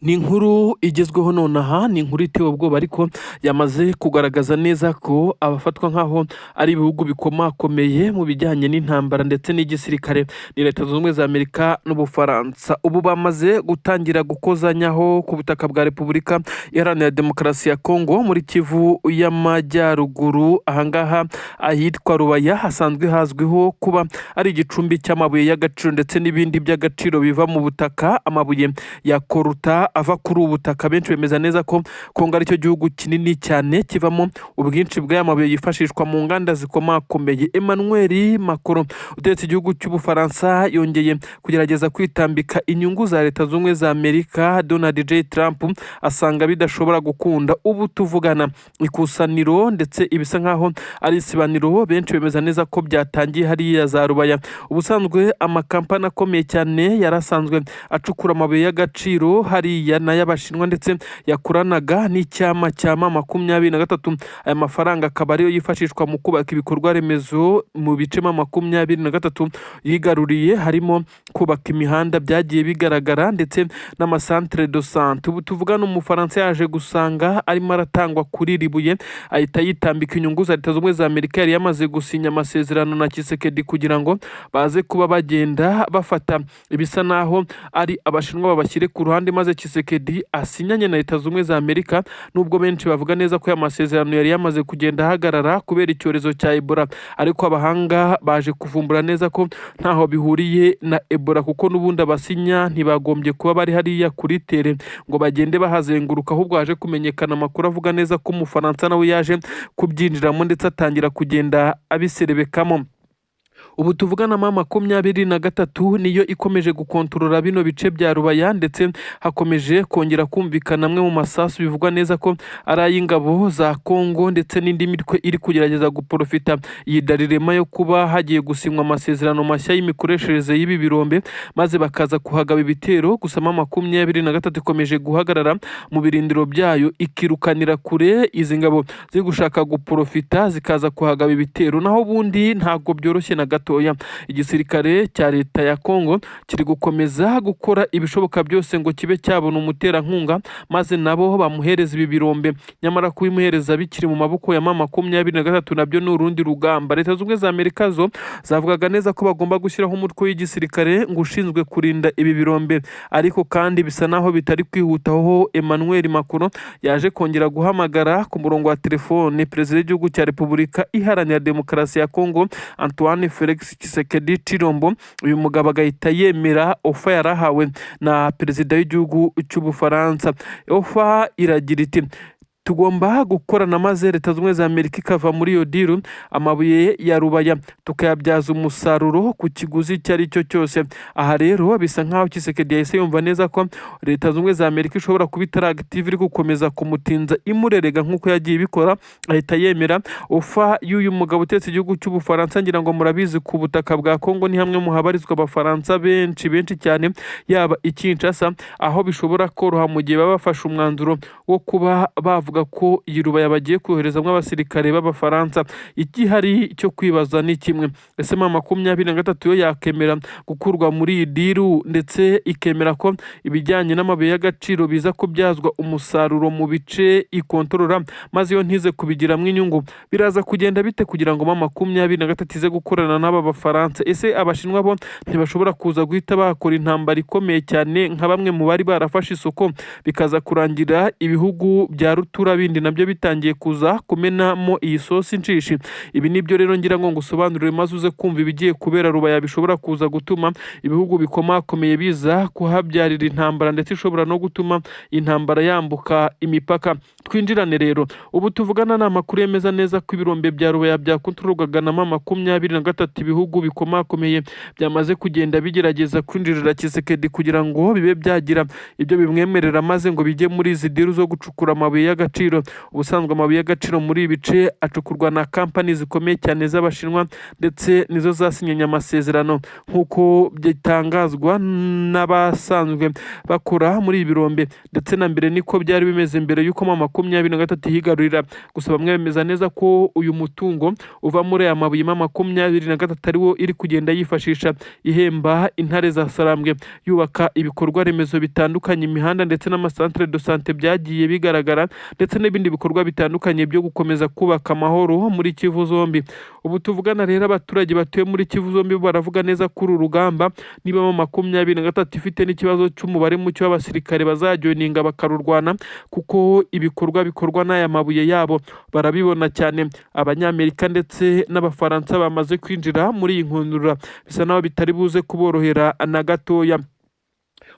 Ni inkuru igezweho nonaha, ni inkuru iteye ubwoba ariko yamaze kugaragaza neza ko abafatwa nk'aho ari ibihugu bikomakomeye mu bijyanye n'intambara ndetse n'igisirikare ni Leta Zunze Ubumwe za Amerika n'Ubufaransa. Ubu bamaze gutangira gukozanyaho ku butaka bwa Repubulika Iharanira Demokarasi ya Kongo muri Kivu y'Amajyaruguru, ahangaha ahitwa Rubaya hasanzwe hazwiho kuba ari igicumbi cy'amabuye y'agaciro ndetse n'ibindi by'agaciro biva mu butaka, amabuye ya coltan ava kuri ubu butaka. Benshi bemeza neza ko Kongo aricyo gihugu kinini cyane kivamo ubwinshi bw'aya mabuye yifashishwa mu nganda zikomakomeye. Emmanuel Macron utegetse igihugu cy'Ubufaransa yongeye kugerageza kwitambika inyungu za Leta Zunze Ubumwe za Amerika Donald J Trump, asanga bidashobora gukunda. Ubu tuvugana ikusaniro ndetse ibisa nkaho ari isibaniro, benshi bemeza neza ko byatangiye hariya za Rubaya. Ubusanzwe amakampani akomeye cyane yari asanzwe acukura amabuye y'agaciro hariya n'ay'Abashinwa ndetse yakoranaga n'icyama cya M23, aya mafaranga akaba ariyo yifashishwa mu kubaka ibikorwa remezo mu bice M23 yigaruriye, harimo kubaka imihanda byagiye bigaragara ndetse n'ama centre de santé. Ubu tuvugana Umufaransa yaje gusanga arimo aratangwa kuri iri buye, ahita yitambika inyungu za Leta Zunze Ubumwe za Amerika yari yamaze gusinya amasezerano na Tshisekedi kugira ngo baze kuba bagenda bafata ibisa naho ari Abashinwa babashyire ku ruhande, maze Tshisekedi asinyanye na Leta Zunze Ubumwe za Amerika, nubwo benshi bavuga neza ko aya masezerano yari yamaze kugenda ahagarara kubera icyorezo cya Ebola. Ariko abahanga baje kuvumbura neza ko ntaho bihuriye na Ebola, kuko n'ubundi abasinya ntibagombye kuba bari hariya kuri terrain ngo bagende bahazenguruka, ahubwo haje kumenyekana amakuru avuga neza ko Umufaransa nawe yaje kubyinjiramo ndetse atangira kugenda abiserebekamo. Ubu tuvugana M23 niyo ikomeje gukontorora bino bice bya Rubaya, ndetse hakomeje kongera kumvikana amwe mu masasu bivugwa neza ko ari ay'ingabo za Kongo ndetse n'indi mitwe iri kugerageza guprofita iyi dilemma yo kuba hagiye gusinywa amasezerano mashya y'imikoreshereze y'ibi birombe, maze bakaza kuhagaba ibitero. Gusa M23 ikomeje guhagarara mu birindiro byayo, ikirukanira kure izi ngabo ziri gushaka guprofita zikaza kuhagaba ibitero. Naho ubundi ntabwo byoroshye na gatoya. Igisirikare cya leta ya Kongo kiri gukomeza gukora ibishoboka byose ngo kibe cyabona umuterankunga, maze nabo bamuhereza ibi birombe. Nyamara kubimuhereza bikiri mu maboko ya M23 nabyo ni urundi rugamba. Leta Zunze Ubumwe za Amerika zo zavugaga neza ko bagomba gushyiraho umutwe w'igisirikare ngo ushinzwe kurinda ibi birombe, ariko kandi bisa naho bitari kwihuta, aho Emmanuel Macron yaje kongera guhamagara ku murongo wa telefone perezida w'igihugu cya Repubulika Iharanira Demokarasi ya Kongo Antoine Felix Tshisekedi Tshilombo, uyu mugabo agahita yemera offer yarahawe na perezida w'igihugu cy'Ubufaransa. Offer iragira iti: "Tugomba gukorana maze Leta Zunze Ubumwe za Amerika ikava muri iyo deal, amabuye ya Rubaya tukayabyaza umusaruro ku kiguzi icyo ari cyo cyose." Aha rero bisa nkaho Tshisekedi yahise yumva neza ko Leta Zunze Ubumwe za Amerika ishobora kuba itari active, iri gukomeza kumutinza imurerega nk'uko yagiye ibikora, ahita yemera offer y'uyu mugabo utetse igihugu cy'Ubufaransa. Ngira ngo murabizi, ku butaka bwa Kongo ni hamwe mu habarizwa Abafaransa benshi benshi cyane, yaba i Kinshasa, aho bishobora koroha mu gihe baba bafashe umwanzuro wo kuba bavuga ko iyi Rubaya bagiye koherezamo abasirikare b'Abafaransa. Igihari cyo kwibaza ni kimwe: ese M23 yo yakemera gukurwa muri iyi deal, ndetse ikemera ko ibijyanye n'amabuye y'agaciro biza kubyazwa umusaruro mu bice ikontorora, maze yo ntize kubigiramo inyungu? Biraza kugenda bite kugira ngo M23 ize gukorana n'aba Bafaransa? Ese Abashinwa bo ntibashobora kuza guhita bakora intambara ikomeye cyane nka bamwe mu bari barafashe isoko, bikaza kurangira ibihugu bya rutura bindi nabyo bitangiye kuza kumenamo iyi sosi nshishi? Ibi nibyo rero ngira ngo ngusobanurire, maze uze kumva ibigiye kubera Rubaya bishobora kuza gutuma ibihugu bikomakomeye biza kuhabyarira intambara, ndetse ishobora no gutuma intambara yambuka imipaka. Twinjirane rero. Ubu tuvugana ni amakuru yemeza neza ko ibirombe bya Rubaya byakontororwaga na M23, ibihugu bikomakomeye byamaze kugenda bigerageza kwinjirira Tshisekedi kugira ngo bibe byagira ibyo bimwemerera, maze ngo bijye muri izi deal zo gucukura amabuye y'agaciro. y'agaciro. Ubusanzwe amabuye y'agaciro muri ibi bice acukurwa na kampani zikomeye cyane z'Abashinwa, ndetse nizo zasinyanye amasezerano nk'uko bitangazwa n'abasanzwe bakora muri ibi birombe. Ndetse na mbere niko byari bimeze mbere y'uko M23 yigarurira. Gusa bamwe bemeza neza ko uyu mutungo uva muri aya mabuye M23 ari wo iri kugenda yifashisha ihemba intare za Sarambwe, yubaka ibikorwa remezo bitandukanye, imihanda ndetse n'ama centre de santé byagiye bigaragara, ndetse n'ibindi bikorwa bitandukanye byo gukomeza kubaka amahoro muri Kivu zombi. Ubu tuvugana rero, abaturage batuye muri Kivu zombi baravuga neza kuri uru rugamba, niba M23 ifite n'ikibazo cy'umubare muke w'abasirikare bazajoininga bakarurwana, kuko ibikorwa bikorwa n'aya mabuye yabo barabibona cyane. Abanyamerika ndetse n'Abafaransa bamaze kwinjira muri iyi nkundura, bisa naho bitari buze kuborohera na gatoya.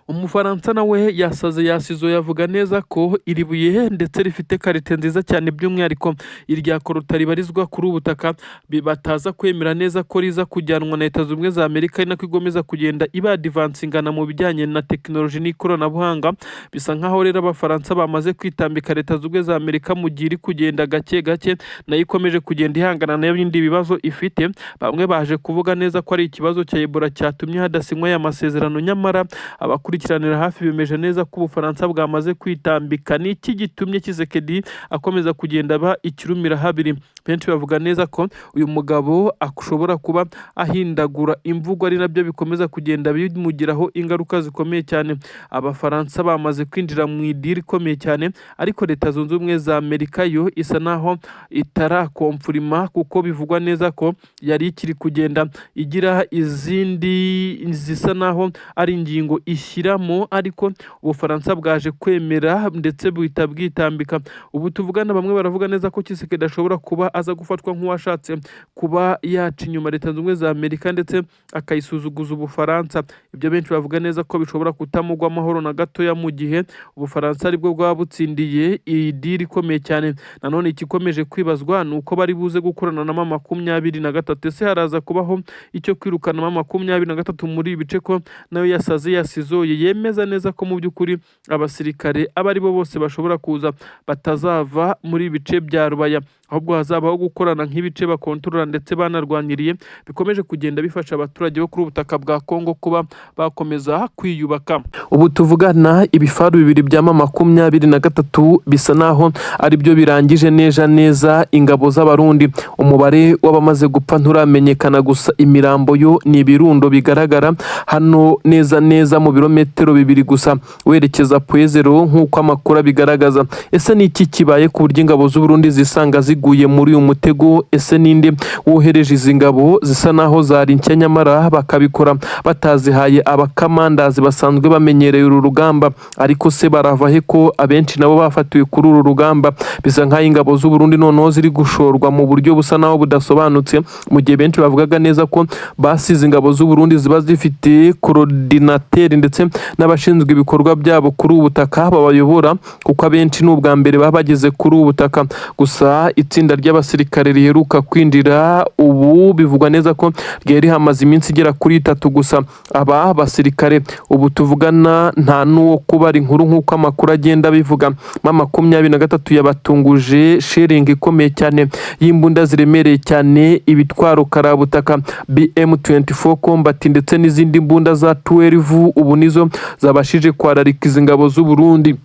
Umufaransa nawe yasaze yasizo, yavuga neza ko iri buye ndetse rifite qualité nziza cyane, by'umwihariko irya coltan ribarizwa kuri ubu butaka, bataza kwemera neza ko riza kujyanwa na Leta Zunze Ubumwe za Amerika, ari nako igomeza kugenda iba advancingana mu bijyanye na tekinoloji n'ikoranabuhanga. Bisa nkaho rero Abafaransa bamaze kwitambika Leta Zunze Ubumwe za Amerika, mu gihe iri kugenda gake gake nayo ikomeje kugenda ihangana n'ibindi bibazo ifite. Bamwe baje kuvuga neza ko ari ikibazo cya Ebola cyatumye hadasinywa aya masezerano, nyamara abakurikiranira hafi bemeje neza ko Ubufaransa bwamaze kwitambika. Ni iki gitumye Tshisekedi akomeza kugenda aba ikirumira habiri? Benshi bavuga neza ko uyu mugabo ashobora kuba ahindagura imvugo, ari nabyo bikomeza kugenda bimugiraho ingaruka zikomeye cyane. Abafaransa bamaze kwinjira mu i deal ikomeye cyane, ariko Leta Zunze Ubumwe za Amerika yo isa naho itaraconfirma, kuko bivugwa neza ko yari ikiri kugenda igira izindi zisa naho ari ingingo ishyiramo, ariko Ubufaransa bwaje kwemera ndetse buhita bwitambika. Ubu tuvugana, bamwe baravuga neza ko Tshisekedi ashobora kuba aza gufatwa nk'uwashatse kuba yaca inyuma Leta Zunze Ubumwe za Amerika ndetse akayisuzuguza Ubufaransa. Ibyo benshi bavuga neza ko bishobora kutamugwa amahoro na gatoya, mu gihe Ubufaransa aribwo bwaba butsindiye iyi deal ikomeye cyane. Nanone igikomeje kwibazwa ni uko bari buze gukorana na M23. Ese haraza kubaho icyo kwirukana M23 muri ibi bice, ko nayo yasaze yasizoye, yemeza neza ko mu by'ukuri abasirikare abo ari bo bose bashobora kuza batazava muri ibi bice bya Rubaya, ahubwo hazabaho gukorana nk'ibice bakontorora ndetse banarwaniriye, bikomeje kugenda bifasha abaturage bo kuri ubu butaka bwa Kongo kuba bakomeza kwiyubaka. Ubu tuvugana, ibifaru bibiri bya M23 bisa naho ari byo birangije neza neza ingabo z'Abarundi. Umubare w'abamaze gupfa nturamenyekana, gusa imirambo yo ni ibirundo bigaragara hano neza neza mu birometero 2 gusa werekeza Point Zéro, nk'uko amakuru abigaragaza. Ese ni iki kibaye ku buryo ingabo z'Uburundi zisanga ziguye muri uyu mutego? Ese ninde wohereje izi ngabo zisa naho zari nshya, nyamara bakabikora batazihaye abakamandazi basanzwe bamenyereye uru rugamba? Ariko se barava he ko abenshi nabo bafatiwe kuri uru rugamba? Bisa nk'aho ingabo z'Uburundi noneho ziri gushorwa mu buryo busa naho budasobanutse, mu gihe benshi bavugaga neza ko basize ingabo z'Uburundi ziba zifite coordinateur ndetse n'abashinzwe ibikorwa byabo kuri ubu butaka babayobora, kuko abenshi ni ubwa mbere baba bageze kuri ubu butaka. Gusa itsinda ry'abasirikare riheruka kwinjira ubu bivugwa neza ko ryari rihamaze iminsi igera kuri 3 gusa. Aba basirikare ubu tuvugana nta n'uwo kubara inkuru, nk'uko amakuru agenda abivuga. M23 yabatunguje shelling ikomeye cyane y'imbunda ziremereye cyane, ibitwaro karabutaka BM24 Combat ndetse n'izindi mbunda za 12, ubu nizo zabashije kwararika izi ngabo z'u Burundi.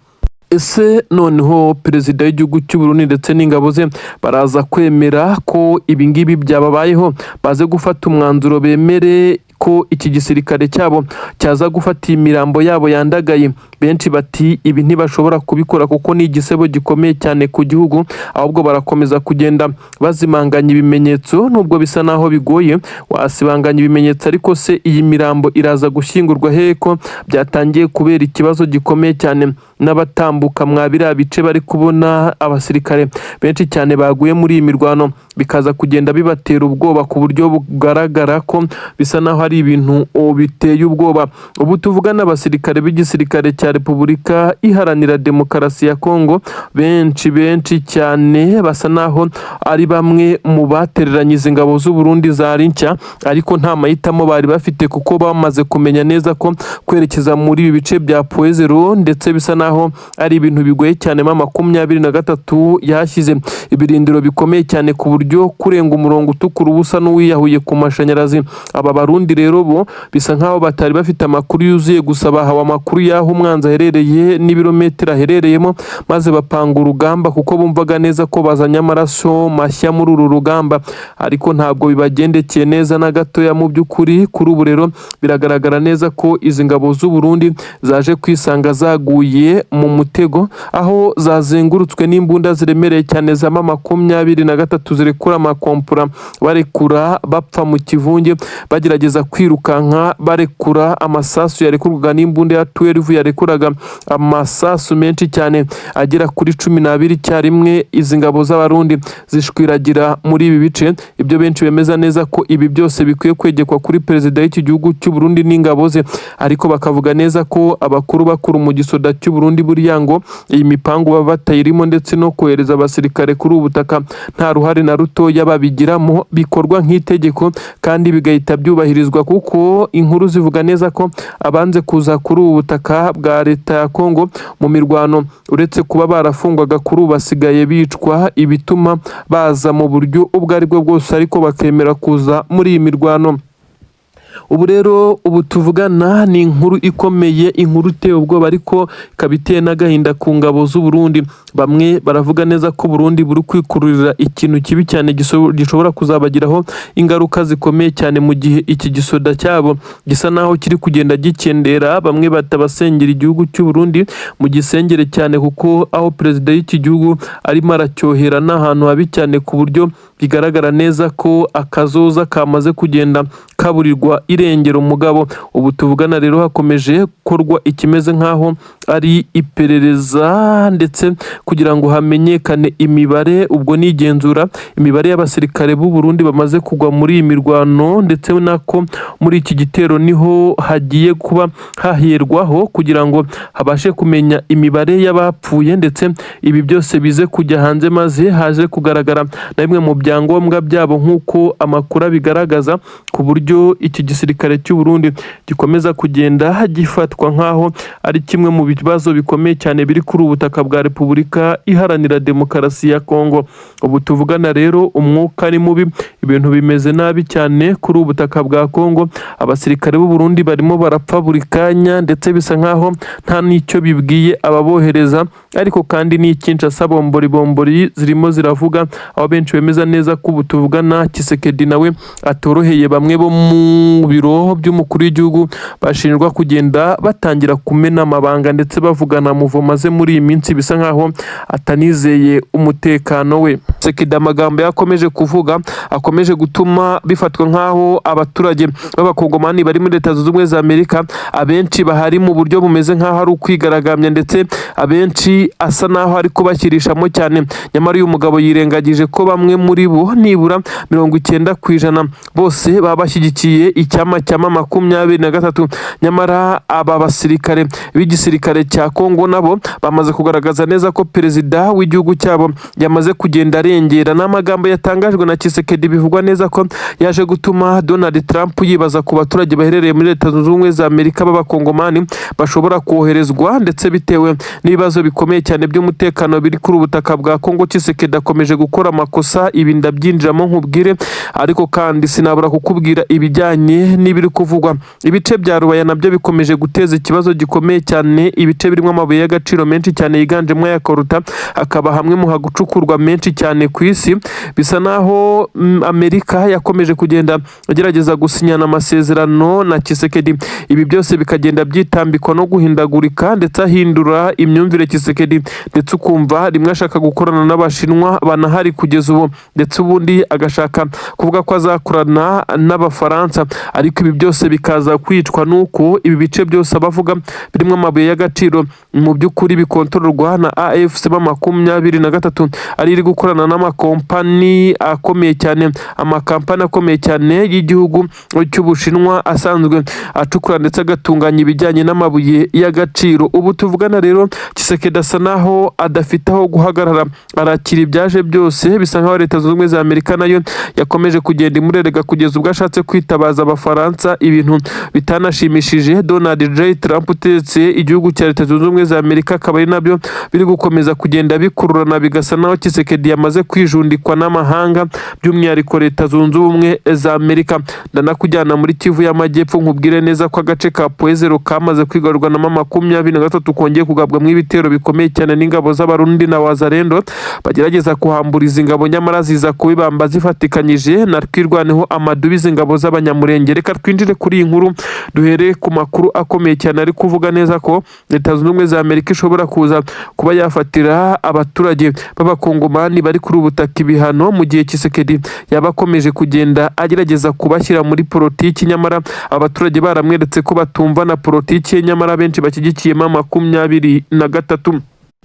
Ese noneho perezida w'igihugu cy'u Burundi ndetse n'ingabo ze baraza kwemera ko ibi ngibi byababayeho, baze gufata umwanzuro bemere ko iki gisirikare cyabo cyaza gufata imirambo yabo yandagaye? Benshi bati ibi ntibashobora kubikora kuko ni igisebo gikomeye cyane ku gihugu, ahubwo barakomeza kugenda bazimanganya ibimenyetso, nubwo bisa naho bigoye wasibanganya ibimenyetso. Ariko se iyi mirambo iraza gushyingurwa hehe, ko byatangiye kubera ikibazo gikomeye cyane? N'abatambuka mwa biriya bice bari kubona abasirikare benshi cyane baguye muri iyi mirwano, bikaza kugenda bibatera ubwoba ku buryo bugaragara ko bisa naho ari ari ibintu biteye ubwoba. Ubu tuvugana abasirikare b'igisirikare cya Repubulika Iharanira Demokarasi ya Kongo benshi benshi cyane basa naho ari bamwe mu batereranye izi ngabo z'u Burundi zari nshya, ariko nta mahitamo bari bafite kuko bamaze kumenya neza ko kwerekeza muri ibi bice bya Point Zéro ndetse bisa naho ari ibintu bigoye cyane. M23 yahashyize ibirindiro bikomeye cyane ku buryo kurenga umurongo utukura uba usa n'uwiyahuye ku mashanyarazi. Aba Barundi rero bo bisa nkaho batari bafite amakuru yuzuye, gusa bahawe amakuru y'aho umwanzi aherereye n'ibirometero aherereyemo, maze bapanga urugamba kuko bumvaga neza ko bazanye amaraso mashya muri uru rugamba, ariko ntabwo bibagendekeye neza na gatoya. Mu by'ukuri kuri ubu rero biragaragara neza ko izi ngabo z'u Burundi zaje kwisanga zaguye mu mutego, aho zazengurutswe n'imbunda ziremereye cyane za M23 zirekura amakompura, barekura bapfa mu kivunge, bagerageza kwirukanka barekura amasasu yarekurwaga n'imbunda ya 12 yarekuraga amasasu menshi cyane agera kuri 12 icyarimwe. Izi ngabo z'Abarundi zishwiragira muri ibi bice. Ibyo benshi bemeza neza ko ibi byose bikwiye kwegekwa kuri perezida w'iki gihugu cy'u Burundi n'ingabo ze, ariko bakavuga neza ko abakuru bakuru mu gisoda cy'u Burundi buriya ngo iyi mipango baba batayirimo, ndetse no kohereza abasirikare kuri ubu butaka nta ruhare na rutoya babigiramo, bikorwa nk'itegeko kandi bigahita byubahirizwa, kuko inkuru zivuga neza ko abanze kuza kuri ubu butaka bwa leta ya Kongo mu mirwano, uretse kuba barafungwaga, kuri ubu basigaye bicwa, ibituma baza mu buryo ubwo ari bwo bwose ariko bakemera kuza muri iyi mirwano. Ubu rero ubu tuvugana ni inkuru ikomeye, inkuru iteye ubwoba, ariko ikaba iteye n'agahinda ku ngabo z'u Burundi. Bamwe baravuga neza ko Burundi buri kwikururira ikintu kibi cyane gishobora kuzabagiraho ingaruka zikomeye cyane mu gihe iki gisoda cyabo gisa naho kiri kugenda gikendera. Bamwe batabasengera igihugu cy'u Burundi mu gisengere cyane, kuko aho perezida w'iki gihugu arimo aracyohera ni ahantu habi cyane, ku buryo bigaragara neza ko akazoza kamaze kugenda kaburirwa irengero. Umugabo ubu tuvugana rero hakomeje gukorwa ikimeze nk'aho ari iperereza, ndetse kugira ngo hamenyekane imibare, ubwo ni igenzura imibare y'abasirikare b'u Burundi bamaze kugwa muri iyi mirwano, ndetse nako muri iki gitero niho hagiye kuba haherwaho kugira ngo habashe kumenya imibare y'abapfuye, ndetse ibi byose bize kujya hanze maze haje kugaragara na bimwe mu byangombwa byabo nk'uko amakuru abigaragaza, ku buryo iki gisirikare cy'u Burundi gikomeza kugenda gifatwa nk'aho ari kimwe mu bibazo bikomeye cyane biri kuri ubu butaka bwa Repubulika Iharanira Demokarasi ya Kongo. Ubu tuvugana rero umwuka ni mubi, ibintu bimeze nabi cyane kuri ubu butaka bwa Kongo. Abasirikare b'u Burundi barimo barapfa buri kanya, ndetse bisa nk'aho nta n'icyo bibwiye ababohereza. Ariko kandi n'i Kinshasa bombori bombori zirimo ziravuga, aho benshi bemeza neza ko ubu tuvugana Tshisekedi nawe atoroheye. Bamwe bo mu biro by'umukuru w'igihugu bashinjwa kugenda batangira kumena amabanga ndetse bavugana muvoma ze muri iyi minsi, bisa nkaho atanizeye umutekano we. Tshisekedi amagambo yakomeje kuvuga akomeje gutuma bifatwa nkaho abaturage b'abakongomani bari muri Leta Zunze Ubumwe za Amerika abenshi bahari mu buryo bumeze nkaho ari ukwigaragambya, ndetse abenshi asa naho ari kubashyirishamo cyane. Nyamara uyu mugabo yirengagije ko bamwe muri bo nibura 90% bose baba bashyigikiye icyama cya M23. Nyamara aba basirikare b'igisirikare cya Kongo nabo bamaze kugaragaza neza ko perezida w'igihugu cyabo yamaze kugenda arengera. N'amagambo yatangajwe na Tshisekedi bivugwa neza ko yaje gutuma Donald Trump yibaza ku baturage baherereye muri Leta Zunze Ubumwe za Amerika b'abakongomani bashobora koherezwa, ndetse bitewe n'ibibazo bikomeye cyane by'umutekano biri kuri ubutaka bwa Kongo. Tshisekedi akomeje gukora amakosa, ibi ndabyinjiramo nkubwire, ariko kandi sinabura kukubwira ibijyanye n'ibiri kuvugwa. Ibice bya Rubaya nabyo bikomeje guteza ikibazo gikomeye cyane, ibice birimo amabuye y'agaciro menshi cyane yiganjemo aya coltan, akaba hamwe mu hagucukurwa menshi cyane ku isi. Bisa naho Amerika yakomeje kugenda igerageza gusinyana amasezerano na Tshisekedi, ibi byose bikagenda byitambikwa no guhindagurika, ndetse ahindura imyumvire Tshisekedi, ndetse ukumva rimwe ashaka gukorana n'Abashinwa banahari kugeza ubu, ndetse ubundi agashaka kuvuga ko azakorana n'Abafaransa, ariko ibi byose bikaza kwicwa n'uko ibi bice byose abavuga birimo amabuye y'agaciro mu by'ukuri bikontororwa na AFC M23, ari iri gukorana n'amakompani akomeye cyane. Amakampani akomeye cyane y'igihugu cy'Ubushinwa asanzwe acukura ndetse agatunganya ibijyanye n'amabuye y'agaciro. Ubu tuvugana rero, Tshisekedi asa naho adafite aho guhagarara, arakira ibyaje byose. Bisa nkaho Leta Zunze Ubumwe za Amerika nayo yakomeje kugenda imurerega kugeza ubwo ashatse kwitabaza Abafaransa, ibintu bitanashimishije Donald J Trump utegetse igihugu cya Leta Zunze Ubumwe za Amerika, akaba ari nabyo biri gukomeza kugenda bikururana, bigasa naho Tshisekedi yamaze kwijundikwa n'amahanga, by'umwihariko Leta Zunze Ubumwe za Amerika. Ndanakujyana muri Kivu y'Amajyepfo, nkubwire neza ko agace ka Point Zéro kamaze kwigarurwa na M23 kongeye kugabwamo ibitero bikomeye cyane n'ingabo z'Abarundi na Wazalendo bagerageza kuhambura izi ngabo, nyamara ziza kubibamba zifatikanyije na Twirwaneho, amadubi, ingabo z'Abanyamurenge. Reka twinjire kuri iyi nkuru, duhere ku makuru akomeye cyane ari kuvuga neza ko Leta Zunze Ubumwe za Amerika ishobora kuza kuba yafatira abaturage b'Abakongomani bari kuri ubu butaka ibihano, mu gihe Tshisekedi yaba akomeje kugenda agerageza kubashyira muri politiki, nyamara abaturage baramweretse ko batumva na politiki ye, nyamara benshi bashyigikiye M23.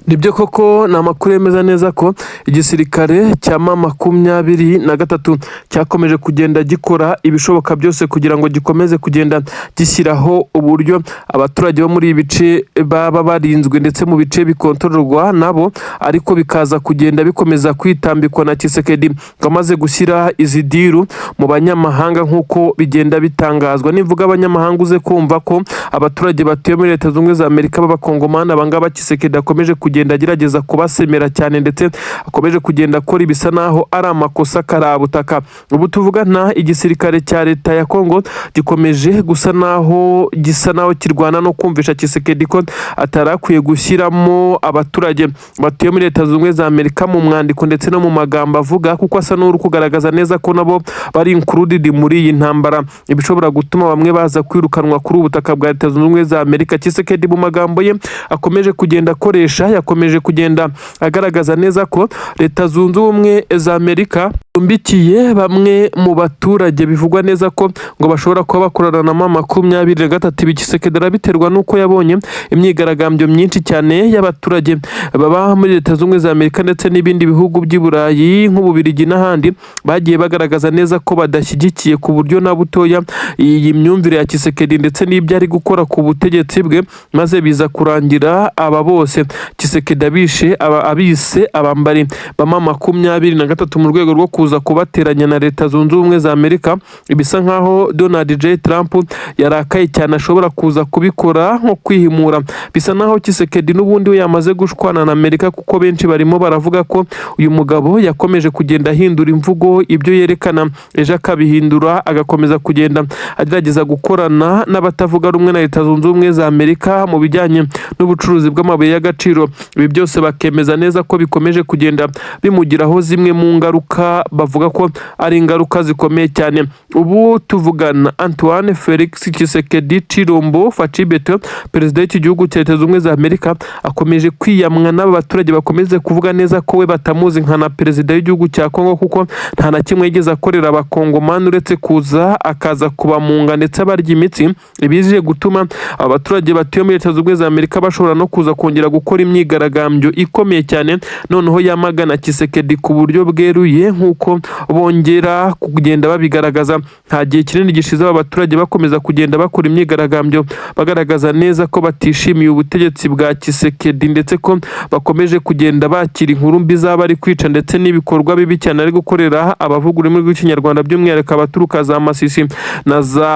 Nibyo koko, ni amakuru yemeza neza ko igisirikare cya M23 cyakomeje kugenda gikora ibishoboka byose kugira ngo gikomeze kugenda gishyiraho uburyo abaturage bo muri ibi bice baba barinzwe, ndetse mu bice bikontororwa nabo, ariko bikaza kugenda bikomeza kwitambikwa na Tshisekedi wamaze gushyira izi deal mu banyamahanga, nk'uko bigenda bitangazwa. Nivuga abanyamahanga, uze kumva ko abaturage batuye muri Leta Zunze Ubumwe za Amerika b'Abakongomani, abangaba Tshisekedi akomeje kugenda agerageza kubasemera cyane, ndetse akomeje kugenda akora ibisa naho ari amakosa karabutaka. Ubu tuvugana, igisirikare cya leta ya Kongo gikomeje gusa naho gisa naho kirwana no kumvisha Tshisekedi ko atari akwiye gushyiramo abaturage batuye muri Leta Zunze Ubumwe za Amerika mu mwandiko ndetse no mu magambo avuga, kuko asa n'uri kugaragaza neza ko nabo bari included muri iyi ntambara, ibishobora gutuma bamwe baza kwirukanwa kuri ubu butaka bwa Leta Zunze Ubumwe za Amerika. Tshisekedi mu magambo ye akomeje kugenda akoresha, yakomeje kugenda agaragaza neza ko Leta Zunze Ubumwe za Amerika icumbikiye bamwe mu baturage bivugwa neza ko ngo bashobora kuba bakorana na M23. Ibi Tshisekedi arabiterwa n'uko yabonye imyigaragambyo myinshi cyane y'abaturage baba muri Leta Zunze Ubumwe za Amerika ndetse n'ibindi bihugu by'i Burayi nk'Ububirigi n'ahandi, bagiye bagaragaza neza ko badashyigikiye ku buryo na butoya iyi myumvire ya Tshisekedi ndetse n'ibyo ari gukora ku butegetsi bwe, maze biza kurangira aba bose Tshisekedi abishe aba abise abambari ba M23 mu rwego rwo kuza kubateranya na Leta Zunze Ubumwe za Amerika. Ibisa nkaho Donald J Trump yarakaye cyane, ashobora kuza kubikora nko kwihimura. Bisa naho Tshisekedi n'ubundi we yamaze gushwana na Amerika, kuko benshi barimo baravuga ko uyu mugabo yakomeje kugenda ahindura imvugo, ibyo yerekana ejo akabihindura, agakomeza kugenda agerageza gukorana n'abatavuga rumwe na Leta Zunze Ubumwe za Amerika mu bijyanye n'ubucuruzi bw'amabuye y'agaciro. Ibi byose bakemeza neza ko bikomeje kugenda bimugiraho zimwe mu ngaruka, bavuga ko ari ingaruka zikomeye cyane. Ubu tuvugana, Antoine Felix Tshisekedi Tshilombo Fatshi Béton, perezida w'iki gihugu cya Leta Zunze Ubumwe za Amerika, akomeje kwiyamwa n'aba baturage bakomeze kuvuga neza ko we batamuzi nka na perezida w'igihugu cya Kongo, kuko nta na kimwe yigeze akorera Abakongomani uretse kuza akaza kubamunga ndetse abarya imitsi, ibije gutuma abaturage batuye muri Leta Zunze Ubumwe za Amerika bashobora no kuza kongera gukora imyigaragambyo ikomeye cyane, noneho yamagana Tshisekedi ku buryo bweruye, nk'uko bongera kugenda babigaragaza. Nta gihe kinini gishize aba baturage bakomeza kugenda bakora imyigaragambyo, bagaragaza neza ko batishimiye ubutegetsi bwa Tshisekedi, ndetse ko bakomeje kugenda bakira inkuru mbi zaba ari kwica ndetse n'ibikorwa bibi cyane ari gukorera abavuga ururimi rw'Ikinyarwanda, by'umwihariko abaturuka za Masisi na za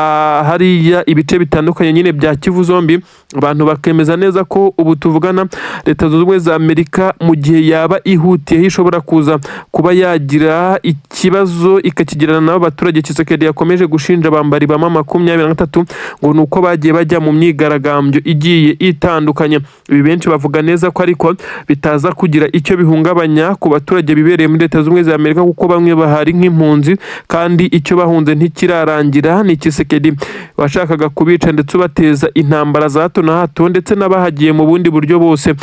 hariya ibice bitandukanye nyine bya Kivu zombi. Abantu bakemeza neza ko ubu tuvugana Leta Zunze Ubumwe za Amerika, mu gihe yaba ihutiyeho, ishobora kuza kuba yagira ikibazo ikakigirana n'abo baturage Tshisekedi yakomeje gushinja abambari ba M23 ngo ni uko bagiye bajya mu myigaragambyo igiye itandukanye. Ibi benshi bavuga neza ko ariko bitaza kugira icyo bihungabanya ku baturage bibereye muri Leta Zunze Ubumwe za Amerika, kuko bamwe bahari nk'impunzi kandi icyo bahunze ntikirarangira. Ni Tshisekedi washakaga kubica ndetse ubateza intambara za hato na hato, ndetse n'abahagiye mu bundi buryo bose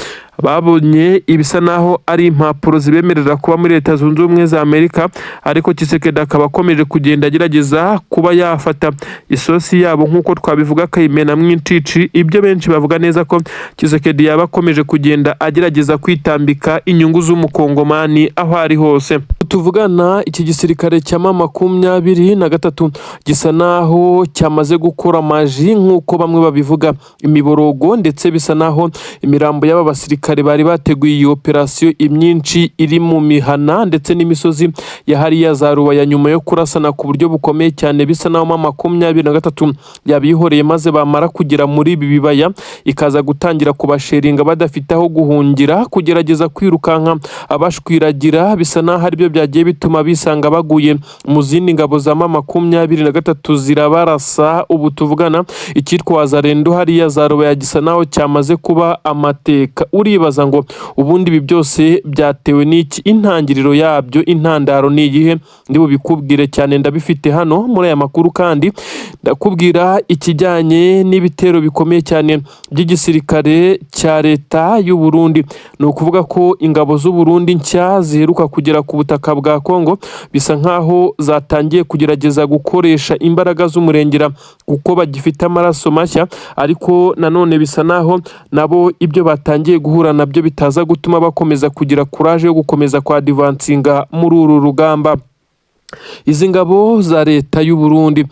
babonye ibisa naho ari impapuro zibemerera kuba muri Leta Zunze Ubumwe za Amerika, ariko Tshisekedi akaba akomeje kugenda agerageza kuba yafata isosi yabo, nk'uko twabivuga, akayimenamo incici. Ibyo benshi bavuga neza ko Tshisekedi yaba akomeje kugenda agerageza kwitambika inyungu z'Umukongomani aho ari hose. Tuvugana, iki gisirikare cya M23 gisa naho cyamaze gukora maji nk'uko bamwe babivuga, imiborogo, ndetse bisa naho imirambo y'aba basirikare bari bateguye iyi operasiyo imyinshi iri mu mihana ndetse n'imisozi ya hariya za Rubaya, nyuma yo kurasana ku buryo bukomeye cyane. Bisa naho M23 yabihoreye, maze bamara kugera muri ibi bibaya ikaza gutangira kubasheringa badafite aho guhungira, kugerageza kwirukanka abashwiragira, bisa naho aribyo byagiye bituma bisanga baguye mu zindi ngabo za M23 zirabarasa. Ubu tuvugana, icyitwa Wazalendo hariya za Rubaya gisa naho cyamaze kuba amateka. Uribaza ngo ubundi ibi byose byatewe n'iki? Intangiriro yabyo, intandaro ni iyihe? Ndi bubikubwire cyane, ndabifite hano muri aya makuru. Kandi ndakubwira ikijyanye n'ibitero bikomeye cyane by'igisirikare cya leta y'u Burundi. Ni ukuvuga ko ingabo z'u Burundi nshya ziheruka kugera ku butaka bwa Kongo bisa nkaho zatangiye kugerageza gukoresha imbaraga z'umurengera kuko bagifite amaraso mashya, ariko nanone bisa naho nabo ibyo batangiye guhura nabyo bitaza gutuma bakomeza kugira courage yo gukomeza kwadvancinga muri uru rugamba. Izi ngabo za leta y'u Burundi,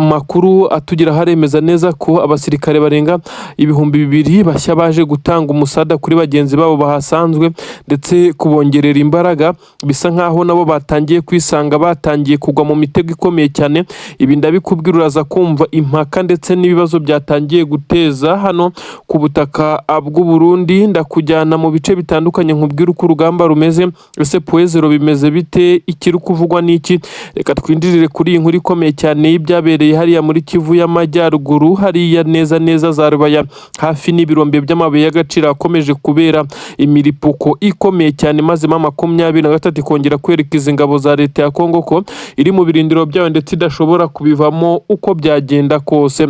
makuru atugeraho aremeza neza ko abasirikare barenga 2000 bashya baje gutanga umusada kuri bagenzi babo bahasanzwe ndetse kubongerera imbaraga, bisa nkaho nabo batangiye kwisanga batangiye kugwa mu mitego ikomeye cyane. Ibi ndabikubwira, uraza kumva impaka ndetse n'ibibazo byatangiye guteza hano ku butaka bw'u Burundi. Ndakujyana mu bice bitandukanye nkubwire uko urugamba rumeze. Ese Point Zéro bimeze bite? Ikiri kuvugwa n'iki? Reka twinjirire kuri iyi nkuru ikomeye cyane y'ibyabereye hariya muri Kivu y'Amajyaruguru, hariya neza neza za Rubaya, hafi n'ibirombe by'amabuye y'agaciro akomeje kubera imiripuko ikomeye cyane, maze M23 ikongera kwereka izi ngabo za leta ya Kongo ko iri mu birindiro byayo ndetse idashobora kubivamo uko byagenda kose.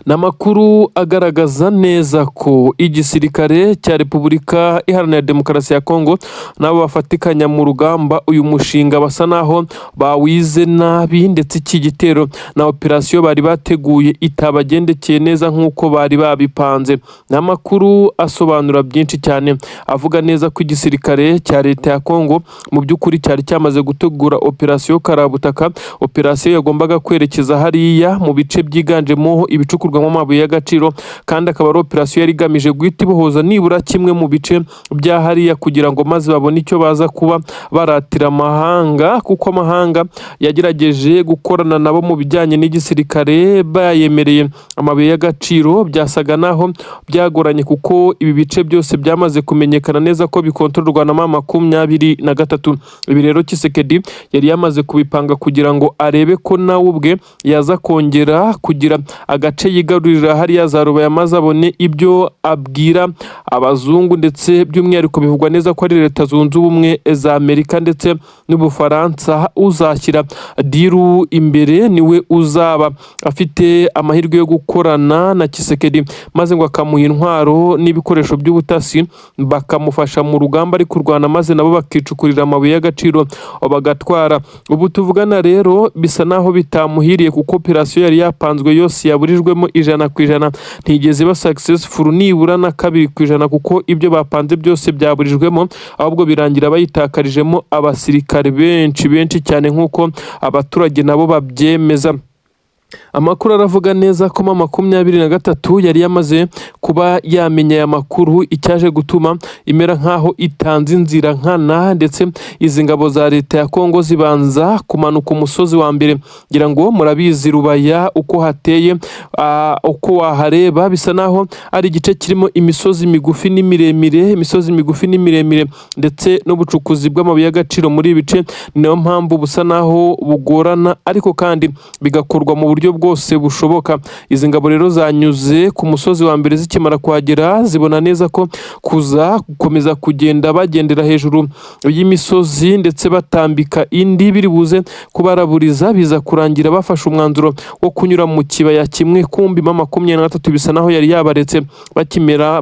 Ni amakuru agaragaza neza ko igisirikare cya Repubulika Iharanira Demokarasi ya Kongo nabo bafatikanya mu rugamba uyu mushinga basa naho bawize nabi, ndetse iki gitero na operasiyo bari bateguye itabagendekeye neza nk'uko bari babipanze. Ni amakuru asobanura byinshi cyane, avuga neza ko igisirikare cya leta ya Kongo mu by'ukuri cyari cyamaze gutegura operasiyo karabutaka, operasiyo yagombaga kwerekeza hariya mu bice byiganjemo ibicukurwamo amabuye y'agaciro, kandi akaba ari operasiyo yari igamije guhita ibohoza nibura kimwe mu bice bya hariya kugira ngo maze babone icyo baza kuba baratira amahanga, kuko amahanga yagerageje gukorana nabo mu bijyanye n'igisirikare bayemereye amabuye y'agaciro. Byasaga naho byagoranye kuko ibi bice byose byamaze kumenyekana neza ko bikontororwa na M23. Ibi rero Tshisekedi yari yamaze kubipanga kugira ngo arebe ko nawe ubwe yaza kongera kugira agace yigarurira hariya za Rubaya, maze abone ibyo abwira abazungu, ndetse by'umwihariko bivugwa neza ko ari Leta Zunze Ubumwe za Amerika ndetse n'Ubufaransa. Uzashyira deal imbere niwe uzaba afite amahirwe yo gukorana na Tshisekedi, maze ngo akamuha intwaro n'ibikoresho by'ubutasi, bakamufasha mu rugamba ari kurwana, maze nabo bakicukurira amabuye y'agaciro bagatwara. Ubu tuvugana rero bisa naho bitamuhiriye, kuko operasiyo yari yapanzwe yose yaburijwemo 100%, ntigeze iba successful nibura na 2%, kuko ibyo bapanze byose byaburijwemo, ahubwo birangira bayitakarijemo abasirikare benshi benshi cyane nk'uko abaturage nabo babyemeza. Amakuru aravuga neza ko M23 yari yamaze kuba yamenya aya makuru, icyaje gutuma imera nk'aho itanze inzira nkana, ndetse izi ngabo za leta ya Kongo zibanza kumanuka umusozi wa mbere. Ngira ngo murabizi Rubaya uko hateye, uko wahareba bisa naho ari igice kirimo imisozi migufi n'imiremire, imisozi migufi n'imiremire, ndetse n'ubucukuzi bw'amabuye y'agaciro muri ibi bice niyo mpamvu busa naho bugorana, ariko kandi bigakorwa mu buryo bwose bushoboka. Izi ngabo rero zanyuze ku musozi wa mbere, zikimara kuhagera zibona neza ko kuza gukomeza kugenda bagendera hejuru y'imisozi ndetse batambika indi biri buze kubaraburiza, biza kurangira bafashe umwanzuro wo kunyura mu kibaya kimwe. Kumbi M23 bisa naho yari yabaretse.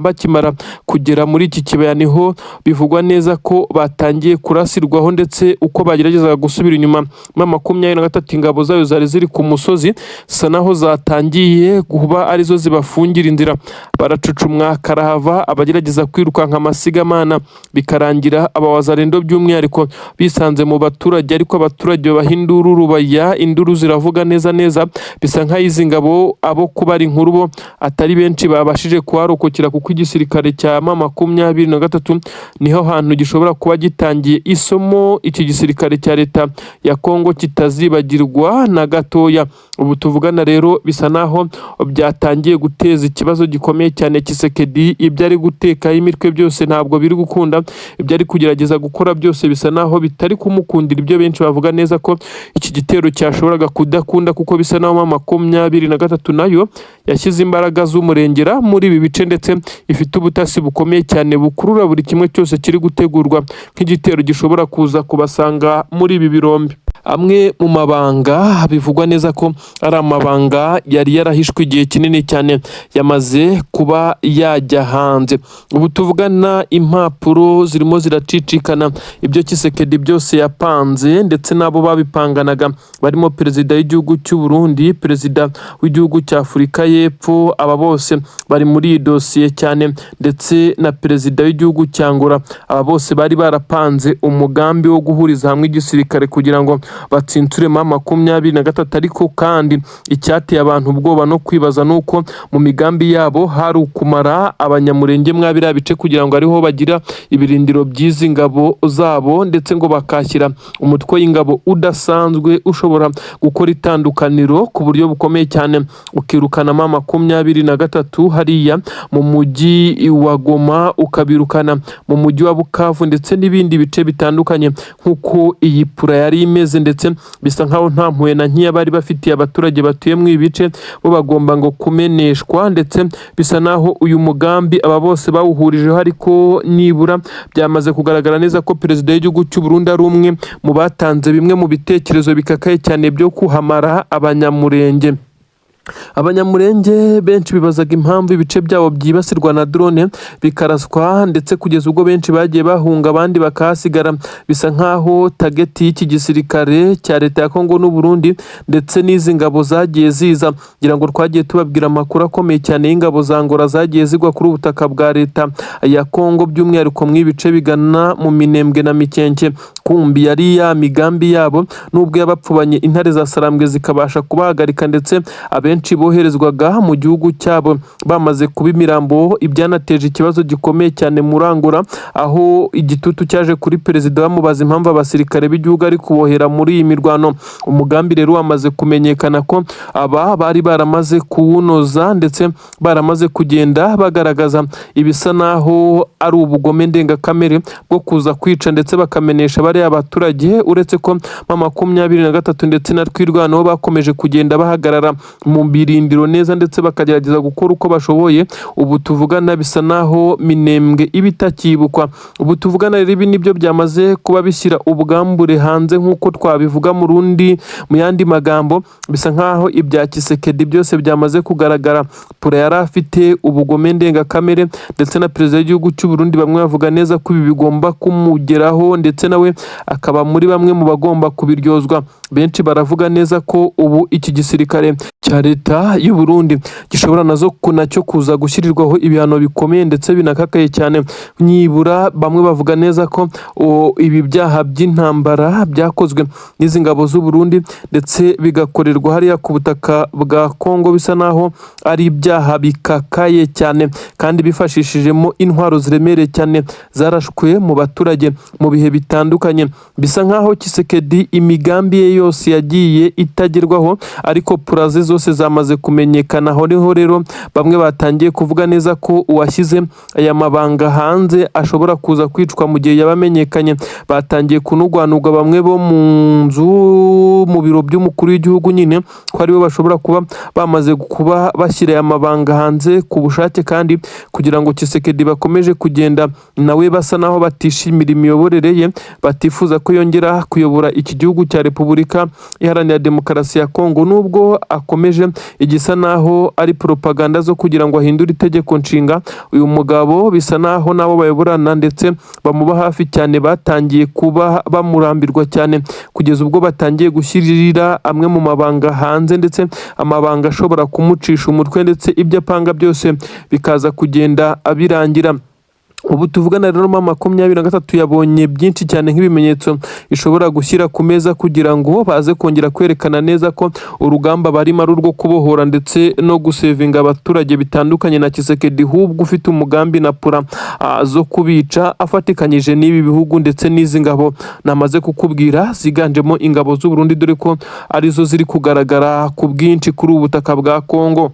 Bakimara kugera muri iki kibaya niho bivugwa neza ko batangiye kurasirwaho, ndetse uko bageragezaga gusubira inyuma, M23 ingabo zayo zari ziri ku musozi zisa naho zatangiye kuba arizo zibafungira inzira. Baracucumwa karahava, abagerageza kwirukanka amasigamana, bikarangira abawazarendo by'umwihariko bisanze mu baturage, ariko abaturage babaha induru rubaya, induru ziravuga neza neza. Bisa nk'aho izi ngabo abo kubara inkuru bo atari benshi babashije kuharokokera, kuko igisirikare cya M23 niho hantu gishobora kuba gitangiye isomo iki gisirikare cya leta ya Kongo kitazibagirwa na gatoya. Ubu tuvugana rero bisa naho byatangiye guteza ikibazo gikomeye cyane. Tshisekedi ibyo ari gutekaho imitwe byose ntabwo biri gukunda, ibyo ari kugerageza gukora byose bisa naho bitari kumukundira. Ibyo benshi bavuga neza ko iki gitero cyashoboraga kudakunda, kuko bisa naho M23 nayo yashyize imbaraga z'umurengera muri ibi bice, ndetse ifite ubutasi bukomeye cyane bukurura buri kimwe cyose kiri gutegurwa nk'igitero gishobora kuza kubasanga muri ibi birombe. Amwe mu mabanga bivugwa neza ko ari amabanga yari yarahishwe igihe kinini cyane yamaze kuba yajya hanze. Ubu tuvugana impapuro zirimo ziracicikana ibyo Tshisekedi byose yapanze, ndetse n'abo babipanganaga barimo perezida w'igihugu cy'u Burundi, perezida w'igihugu cya Afurika y'Epfo, aba bose bari muri iyi dosiye cyane, ndetse na perezida w'igihugu cya Angola. Aba bose bari barapanze umugambi wo guhuriza hamwe igisirikare kugira ngo batsinture M23. Ariko kandi icyateye abantu ubwoba no kwibaza ni uko mu migambi yabo hari ukumara Abanyamurenge mwa biriya bice, kugira ngo ariho bagira ibirindiro by'izi ngabo zabo, ndetse ngo bakashyira umutwe w'ingabo udasanzwe ushobora gukora itandukaniro ku buryo bukomeye cyane, ukirukana M23 hariya mu mujyi wa Goma, ukabirukana mu mujyi wa Bukavu ndetse n'ibindi bice bitandukanye, nk'uko iyi plan yari imeze. Ndetse bisa nkaho nta mpuhwe na nkeya bari bafitiye abaturage batuye muri ibi bice, bo bagomba ngo kumeneshwa. Ndetse bisa naho uyu mugambi aba bose bawuhurijeho, ariko nibura byamaze kugaragara neza ko perezida w'igihugu cy'u Burundi ari umwe mu batanze bimwe mu bitekerezo bikakaye cyane byo kuhamara Abanyamurenge. Abanyamurenge benshi bibazaga impamvu ibice byabo byibasirwa na drone bikaraswa, ndetse kugeza ubwo benshi bagiye bahunga abandi bakahasigara. Bisa nkaho target y'iki gisirikare cya leta ya Kongo n'u Burundi ndetse n'izi ngabo zagiye ziza, ngira ngo twagiye tubabwira amakuru akomeye cyane y'ingabo za Angola zagiye zigwa kuri ubutaka bwa leta ya Kongo, by'umwihariko mu ibice bigana mu Minembwe na Mikenke. Kumbi yari ya migambi yabo, nubwo yabapfubanye, intare za Sarambwe zikabasha kubahagarika, ndetse abenshi boherezwaga mu gihugu cyabo bamaze kuba imirambo. Ibyanateje ikibazo gikomeye cyane muri Angola, aho igitutu cyaje kuri perezida bamubaza impamvu abasirikare b'igihugu ari kubohera muri iyi mirwano. Umugambi rero wamaze kumenyekana ko aba bari baramaze kuwunoza, ndetse baramaze kugenda bagaragaza ibisa naho ari ubugome ndengakamere bwo kuza kwica ndetse bakamenesha bariya baturage, uretse ko M23 ndetse na Twirwaneho bakomeje kugenda bahagarara mu birindiro neza, ndetse bakagerageza gukora uko bashoboye. Ubu tuvugana bisa naho Minembwe iba itakibukwa. Ubu tuvugana rero ibi nibyo byamaze kuba bishyira ubwambure hanze, nk'uko twabivuga mu rundi mu yandi magambo. Bisa nkaho ibya Tshisekedi byose byamaze kugaragara, plan yari afite, ubugome ndengakamere, ndetse na perezida w'igihugu cy'u Burundi bamwe bavuga neza ko ibi bigomba kumugeraho, ndetse nawe akaba muri bamwe mu bagomba kubiryozwa. Benshi baravuga neza ko ubu iki gisirikare cya leta y'u Burundi gishobora nazo nacyo kuza gushyirirwaho ibihano bikomeye ndetse binakakaye cyane. Nibura bamwe bavuga neza ko ibi byaha by'intambara byakozwe n'izi ngabo z'u Burundi ndetse bigakorerwa hariya ku butaka bwa Kongo bisa naho ari ibyaha bikakaye cyane, kandi bifashishijemo intwaro ziremereye cyane zarashwe mu baturage mu bihe bitandukanye. Bisa nkaho Tshisekedi imigambi ye yose yagiye itagerwaho, ariko plan ze zose zamaze kumenyekana. Aho niho rero bamwe batangiye kuvuga neza ko uwashyize aya mabanga hanze ashobora kuza kwicwa mu gihe yaba amenyekanye. Batangiye kunugwanugwa bamwe bo mu nzu, mu biro by'umukuru w'igihugu nyine, ko aribo bashobora kuba bamaze kuba bashyira aya mabanga hanze ku bushake, kandi kugira ngo Tshisekedi bakomeje kugenda nawe basa naho batishimira imiyoborere ye, batifuza ko yongera kuyobora iki gihugu cya Repubulika. Repubulika Iharanira Demokarasi ya Kongo, nubwo akomeje igisa naho ari propaganda zo kugira ngo ahindure itegeko nshinga. Uyu mugabo bisa naho nabo bayoborana ndetse bamuba hafi cyane batangiye kuba bamurambirwa cyane, kugeza ubwo batangiye gushyirira amwe mu mabanga hanze, ndetse amabanga ashobora kumucisha umutwe, ndetse ibyo apanga byose bikaza kugenda abirangira. Ubu tuvugana rero, M23 yabonye byinshi cyane nk'ibimenyetso ishobora gushyira ku meza kugira ngo baze kongera kwerekana neza ko urugamba barimo ari urwo kubohora ndetse no gusevinga abaturage, bitandukanye na Tshisekedi ahubwo ufite umugambi na plan zo kubica afatikanyije n'ibi bihugu ndetse n'izi ngabo namaze kukubwira ziganjemo ingabo z'u Burundi, dore ko arizo ziri kugaragara ku bwinshi kuri ubu butaka bwa Kongo.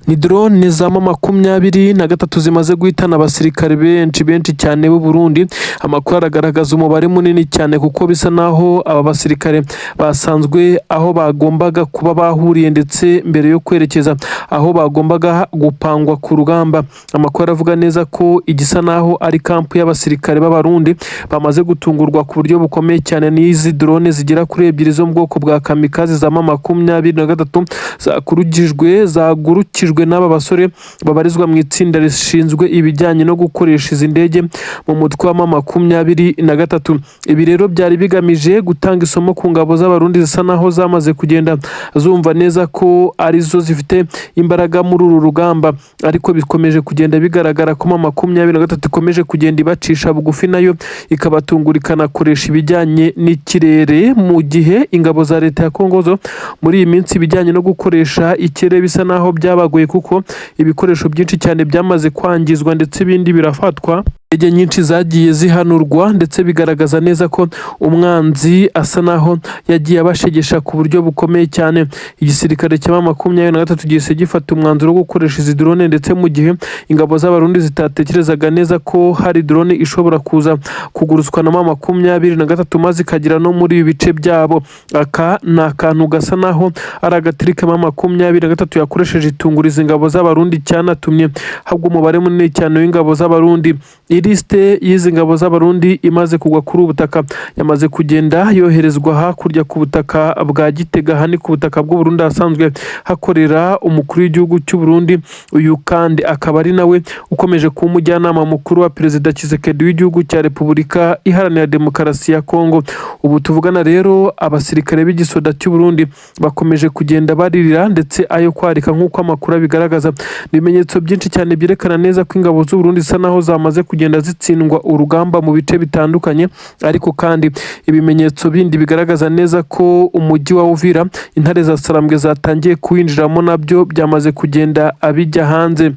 Ni drone za M23 zimaze guhitana abasirikare benshi benshi cyane b'u Burundi. Amakuru aragaragaza umubare munini cyane, kuko bisa naho aba basirikare basanzwe aho bagombaga kuba bahuriye, ndetse mbere yo kwerekeza aho bagombaga gupangwa ku rugamba. Amakuru aravuga neza ko igisa naho ari kampu y'abasirikare b'Abarundi bamaze gutungurwa ku buryo bukomeye cyane n'izi drone zigera kuri ebyiri zo mu bwoko bwa kamikaze za M23 zakurugijwe zagurukijwe n'aba basore babarizwa mu itsinda rishinzwe ibijyanye no gukoresha izi ndege mu mutwe wa M23. Ibi rero byari bigamije gutanga isomo ku ngabo z'Abarundi zisa naho zamaze kugenda zumva neza ko arizo zifite imbaraga muri uru rugamba, ariko bikomeje kugenda bigaragara ko M23 ikomeje kugenda ibacisha bugufi, nayo ikabatungura ikanakoresha ibijyanye n'ikirere, mu gihe ingabo za leta ya Kongo zo muri iyi minsi ibijyanye no gukoresha ikirere bisa naho byabagoye, kuko ibikoresho byinshi cyane byamaze kwangizwa ndetse ibindi birafatwa. Indege nyinshi zagiye zihanurwa, ndetse bigaragaza neza ko umwanzi asa naho yagiye abashegesha ku buryo bukomeye cyane. Igisirikare cya M23 gihise gifata umwanzuro wo gukoresha izi drone, ndetse mu gihe ingabo z'Abarundi zitatekerezaga neza ko hari drone ishobora kuza kugurutswa na M23 maze ikagera no muri ibi bice byabo. Aka ni akantu gasa naho ari agatirike M23 yakoresheje itunguriza ingabo z'Abarundi, cyanatumye habwa umubare munini cyane w'ingabo z'Abarundi. Ilisite y'izi ngabo z'Abarundi imaze kugwa kuri ubu butaka yamaze kugenda yoherezwa hakurya ku butaka bwa Gitega. Aha ni ku butaka bw'u Burundi ahasanzwe hakorera umukuru w'igihugu cy'u Burundi. Uyu kandi akaba ari nawe ukomeje kuba umujyanama mukuru wa Perezida Tshisekedi w'igihugu cya Repubulika Iharanira Demokarasi ya Kongo. Ubu tuvugana rero, abasirikare b'igisoda cy'u Burundi bakomeje kugenda baririra ndetse ayo kwarika, nk'uko amakuru abigaragaza. Ibimenyetso byinshi cyane byerekana neza ko ingabo z'u Burundi zisa naho zamaze kugenda zitsindwa urugamba mu bice bitandukanye, ariko kandi ibimenyetso bindi bigaragaza neza ko umujyi wa Uvira intare za Sarambwe zatangiye kuwinjiramo nabyo byamaze kugenda bijya hanze.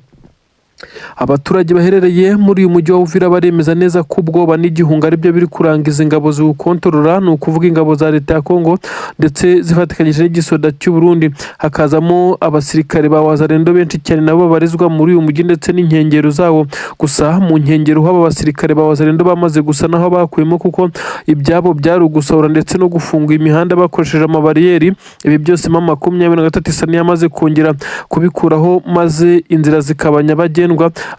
Abaturage baherereye muri uyu mujyi wa Uvira baremeza neza ko ubwoba n'igihunga aribyo biri kurangiza ingabo ziwukontorora, ni ukuvuga ingabo za leta ya Kongo ndetse zifatikanyije n'igisoda cy'u Burundi, hakazamo abasirikare ba Wazalendo benshi cyane nabo babarizwa muri uyu mujyi ndetse n'inkengero zawo. Gusa mu nkengero h'aba basirikare ba Wazalendo bamaze gusa naho bakuyemo, kuko ibyabo byari ugusahura ndetse no gufunga imihanda bakoresheje amabariyeri. Ibi byose M23 isa n'iyamaze kongera kubikuraho, maze inzira zikaba nyabagendwa.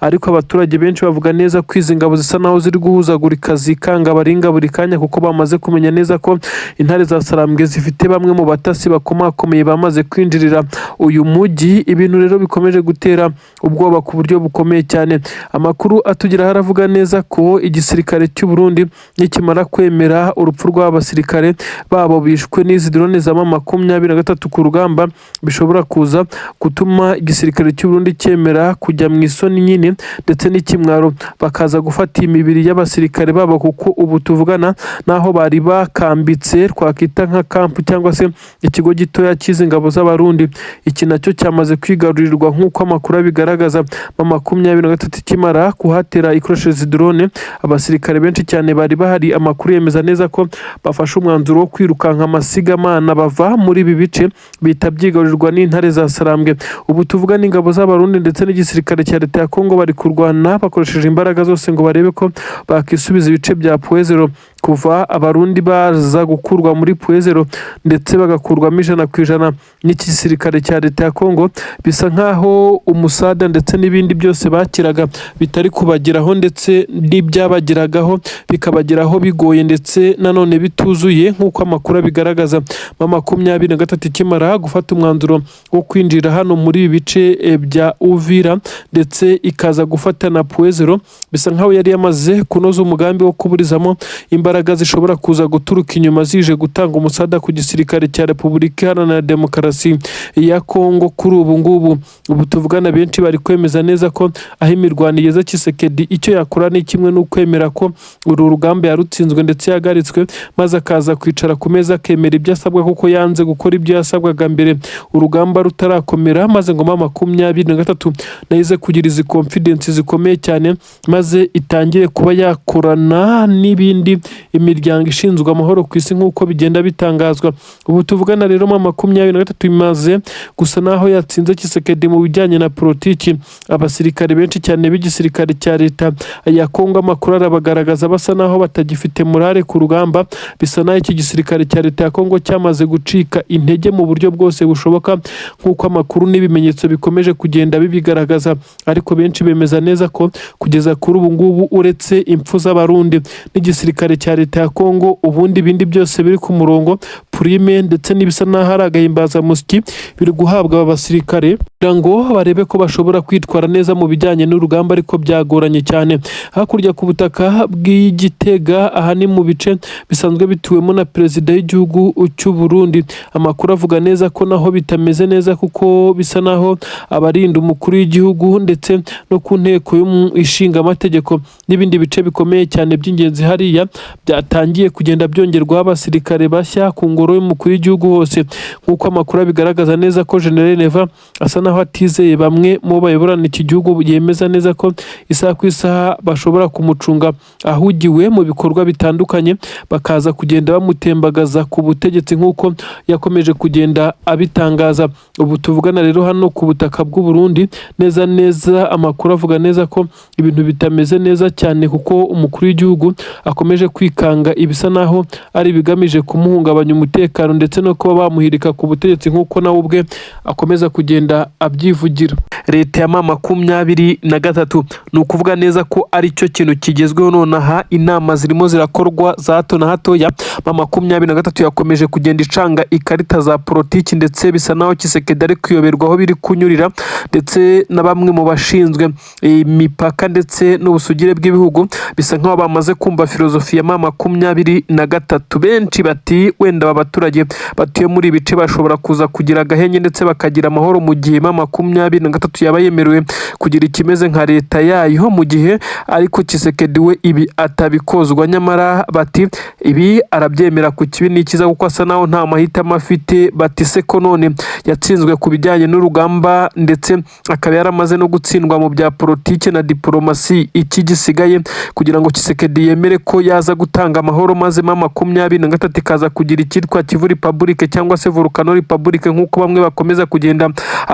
Ariko abaturage benshi bavuga neza ko izi ngabo zisa naho ziri guhuzagurika, zikanga baringa buri kanya, kuko bamaze kumenya neza ko intare za Sarambwe zifite bamwe mu batasi bakomakomeye bamaze kwinjirira uyu mujyi. Ibintu rero bikomeje gutera ubwoba ku buryo bukomeye cyane. Amakuru atugeraho aravuga neza ko igisirikare cy'u Burundi nikimara kwemera urupfu rw'aba basirikare babo bishwe n'izi drone za M23 ku rugamba, bishobora kuza gutuma igisirikare cy'u Burundi cyemera kujya mu isoni nyine ndetse n'ikimwaro, bakaza gufata imibiri y'abasirikare babo, kuko ubu tuvugana n'aho bari bakambitse, twakita nka kampu cyangwa se ikigo gitoya cy'izi ngabo z'Abarundi, iki nacyo cyamaze kwigarurirwa nk'uko amakuru abigaragaza. M23 ikimara kuhatera ikoresheje drone, abasirikare benshi cyane bari bahari, amakuru yemeza neza ko bafashe umwanzuro wo kwirukanka amasigamana bava muri ibi bice, bihita byigarurirwa n'intare za Sarambwe. Ubu tuvuga n'ingabo z'Abarundi ndetse n'igisirikare cya leta leta ya Kongo bari kurwana bakoresheje imbaraga zose ngo barebe ko bakisubiza ibice bya Point Zéro. Kuva Abarundi baza gukurwa muri Point Zéro ndetse bagakurwamo 100% n'igisirikare cya leta ya Kongo, bisa nkaho umusada ndetse n'ibindi byose bakiraga bitari kubageraho, ndetse n'ibyabageragaho bikabageraho bigoye ndetse nanone bituzuye, nk'uko amakuru abigaragaza. M23 ikimara gufata umwanzuro wo kwinjira hano muri ibi bice bya Uvira ndetse ikaza gufata na Point Zéro, bisa nkaho yari yamaze kunoza umugambi wo kuburizamo imbaraga zishobora kuza guturuka inyuma zije gutanga umusada ku gisirikare cya Repubulika Iharanira Demokarasi ya Kongo. Kuri ubu ngubu, ubu tuvugana, benshi bari kwemeza neza ko aho imirwano igeze, Tshisekedi icyo yakora ni kimwe n'ukwemera ko uru rugamba yarutsinzwe ndetse yahagaritswe, maze akaza kwicara ku meza akemera ibyo asabwa, kuko yanze gukora ibyo yasabwaga mbere urugamba rutarakomera, maze ngo M23 nayo ize kugira izi confidence zikomeye cyane, maze itangire kuba yakorana n'ibindi imiryango ishinzwe amahoro ku isi, nk'uko bigenda bitangazwa. Ubu tuvugana rero, M23 imaze gusa naho yatsinze Tshisekedi mu bijyanye na politiki. Abasirikare benshi cyane b'igisirikare cya leta ya Kongo, amakuru arabagaragaza basa naho batagifite morale ku rugamba. Bisa naho iki gisirikare cya leta ya Kongo cyamaze gucika intege mu buryo bwose bushoboka, nk'uko amakuru n'ibimenyetso bikomeje kugenda bibigaragaza. Ariko benshi bemeza neza ko kugeza kuri ubu ngubu, uretse impfu z'Abarundi n'igisirikare cya leta ya Kongo, ubundi ibindi byose biri ku murongo. Prime ndetse n'ibisa n'aho ari agahimbazamusyi biri guhabwa aba basirikare kugira ngo barebe ko bashobora kwitwara neza mu bijyanye n'urugamba, ariko byagoranye cyane. Hakurya ku butaka bw'Igitega, aha ni mu bice bisanzwe bituwemo na perezida w'igihugu cy'u Burundi, amakuru avuga neza ko naho bitameze neza, kuko bisa naho abarinda umukuru w'igihugu ndetse no ku nteko ishinga amategeko n'ibindi bice bikomeye cyane by'ingenzi hariya byatangiye kugenda byongerwaho abasirikare bashya ku ngoro y'umukuru w'igihugu hose, nk'uko amakuru abigaragaza neza ko General Neva asa naho atizeye bamwe mu bayoborana iki gihugu, yemeza neza ko isaha ku isaha bashobora kumucunga ahugiwe mu bikorwa bitandukanye, bakaza kugenda bamutembagaza ku butegetsi, nk'uko yakomeje kugenda abitangaza. Ubu tuvugana rero, hano ku butaka bw'u Burundi neza neza, amakuru avuga neza ko ibintu bitameze neza cyane, kuko umukuru w'igihugu akomeje kwikanga ibisa naho ari ibigamije kumuhungabanya umutekano ndetse no kuba bamuhirika ku butegetsi, nk'uko nawe ubwe akomeza kugenda abyivugira. Leta ya M23, ni ukuvuga neza ko ari cyo kintu kigezweho nonaha. Inama zirimo zirakorwa za hato na hatoya. M23 yakomeje kugenda icanga ikarita za politiki, ndetse bisa naho Tshisekedi ari kuyoberwa aho biri kunyurira, ndetse na bamwe mu bashinzwe imipaka ndetse n'ubusugire bw'ibihugu bisa nkaho bamaze kumva filozofi ya M23. Benshi bati wenda aba baturage batuye muri ibi bice bashobora kuza kugira agahenge ndetse bakagira amahoro mu gihe M23 yaba yemerewe kugira ikimeze nka leta yayo, mu gihe ariko Tshisekedi we ibi atabikozwa. Nyamara bati ibi arabyemera ku kibi n'ikiza, kuko asa naho nta mahitamo afite. Bati se ko none yatsinzwe ku bijyanye n'urugamba ndetse akaba yaramaze no gutsindwa mu bya politiki na diporomasi, iki gisigaye kugira ngo Tshisekedi yemere ko yaza gutanga amahoro, maze M23 ikaza kugira icyitwa Kivu Republic cyangwa se Volcano Republic, nk'uko bamwe bakomeza kugenda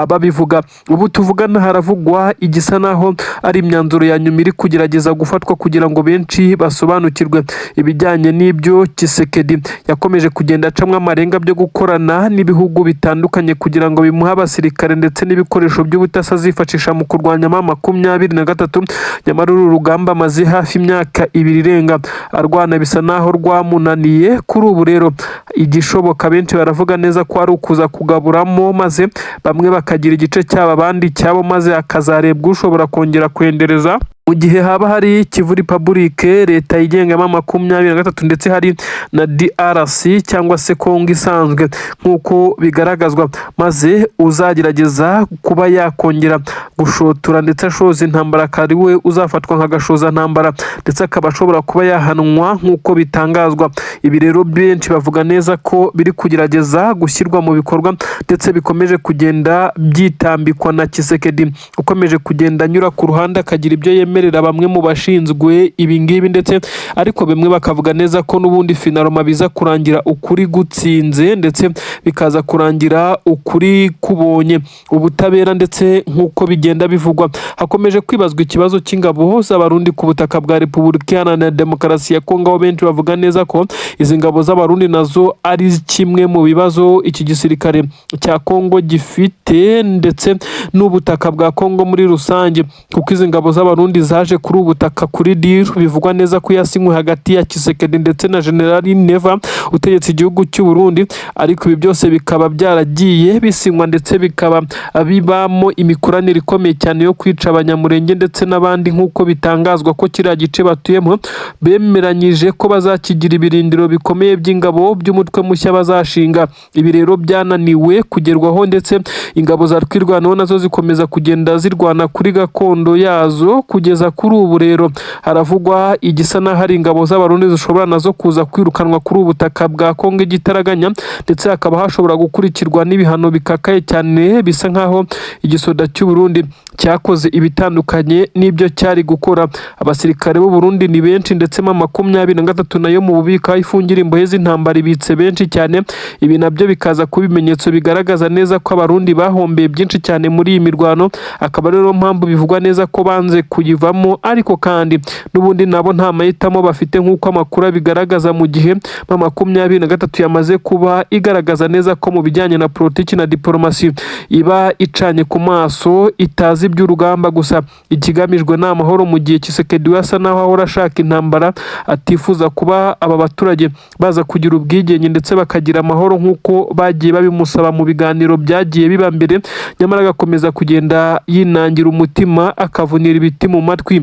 babivuga? Ubu tuvugana haravugwa igisa naho ari imyanzuro ya nyuma iri kugerageza gufatwa kugira ngo benshi basobanukirwe ibijyanye n'ibyo Tshisekedi yakomeje kugenda acamwo amarenga byo gukorana n'ibihugu bitandukanye kugira ngo bimuhe abasirikare ndetse n'ibikoresho by'ubutasi azifashisha mu kurwanya M23. Nyamara uru rugamba amaze hafi imyaka 2 irenga arwana bisa naho rwamunaniye. Kuri ubu rero, igishoboka benshi baravuga neza ko ari ukuza kugaburamo, maze bamwe bakagira igice cyabo, abandi cyabo, maze hakazarebwa ushobora kongera kwendereza mu gihe haba hari Kivu Republic, leta yigenga M23, ndetse hari na DRC cyangwa se Kongo isanzwe nk'uko bigaragazwa, maze uzagerageza kuba yakongera gushotora ndetse ashoza intambara akaba ari we uzafatwa nka gashoza ntambara, ndetse akaba ashobora kuba yahanwa nk'uko bitangazwa. Ibi rero benshi bavuga neza ko biri kugerageza gushyirwa mu bikorwa ndetse bikomeje kugenda byitambikwa na Tshisekedi ukomeje kugenda anyura ku ruhande akagira ibyo yemera. kubyemerera bamwe mu bashinzwe ibi ngibi, ndetse ariko bamwe bakavuga neza ko n'ubundi finalement biza kurangira ukuri gutsinze, ndetse bikaza kurangira ukuri kubonye ubutabera. Ndetse nk'uko bigenda bivugwa, hakomeje kwibazwa ikibazo cy'ingabo z'Abarundi ku butaka bwa Repubulika Iharanira Demokarasi ya Kongo, aho benshi bavuga neza ko izi ngabo z'Abarundi nazo ari kimwe mu bibazo iki gisirikare cya Kongo gifite, ndetse n'ubutaka bwa Kongo muri rusange, kuko izi ngabo z'Abarundi zaje kuri ubu butaka kuri deal bivugwa neza ko yasinywe hagati ya Tshisekedi ndetse na General Neva utegetse igihugu cy'u Burundi. Ariko ibi byose bikaba byaragiye bisinywa, ndetse bikaba bibamo imikoranire ikomeye cyane yo kwica Abanyamurenge ndetse n'abandi, nk'uko bitangazwa ko kiriya gice batuyemo bemeranyije ko bazakigira ibirindiro bikomeye by'ingabo by'umutwe mushya bazashinga. Ibi rero byananiwe kugerwaho, ndetse ingabo za Twirwaneho nazo zikomeza kugenda zirwana kuri gakondo yazo. Kugeza kuri ubu rero haravugwa igisa n'aho ari ingabo z'Abarundi zishobora nazo kuza kwirukanwa kuri ubu butaka bwa Kongo igitaraganya, ndetse hakaba hashobora gukurikirwa n'ibihano bikakaye cyane, bisa nk'aho igisoda cy'u Burundi cyakoze ibitandukanye n'ibyo cyari gukora. Abasirikare b'u Burundi ni benshi, ndetse M23 nayo mu bubiko aho ifungira imbohe z'intambara ibitse benshi cyane. Ibi nabyo bikaza kuba ibimenyetso bigaragaza neza ko Abarundi bahombeye byinshi cyane muri iyi mirwano, akaba ariyo mpamvu bivugwa neza ko banze kuyivamo. Ariko kandi n'ubundi nabo nta mahitamo bafite, nk'uko amakuru abigaragaza, mu gihe M23 yamaze kuba igaragaza neza ko mu bijyanye na politiki na diporomasi iba icanye ku maso, itazi iby'urugamba gusa, ikigamijwe ni amahoro, mu gihe Tshisekedi we asa naho ahora ashaka intambara, atifuza kuba aba baturage baza kugira ubwigenge ndetse bakagira amahoro nk'uko bagiye babimusaba mu biganiro byagiye biba mbere, nyamara agakomeza kugenda yinangira umutima, akavunira ibiti mu matwi.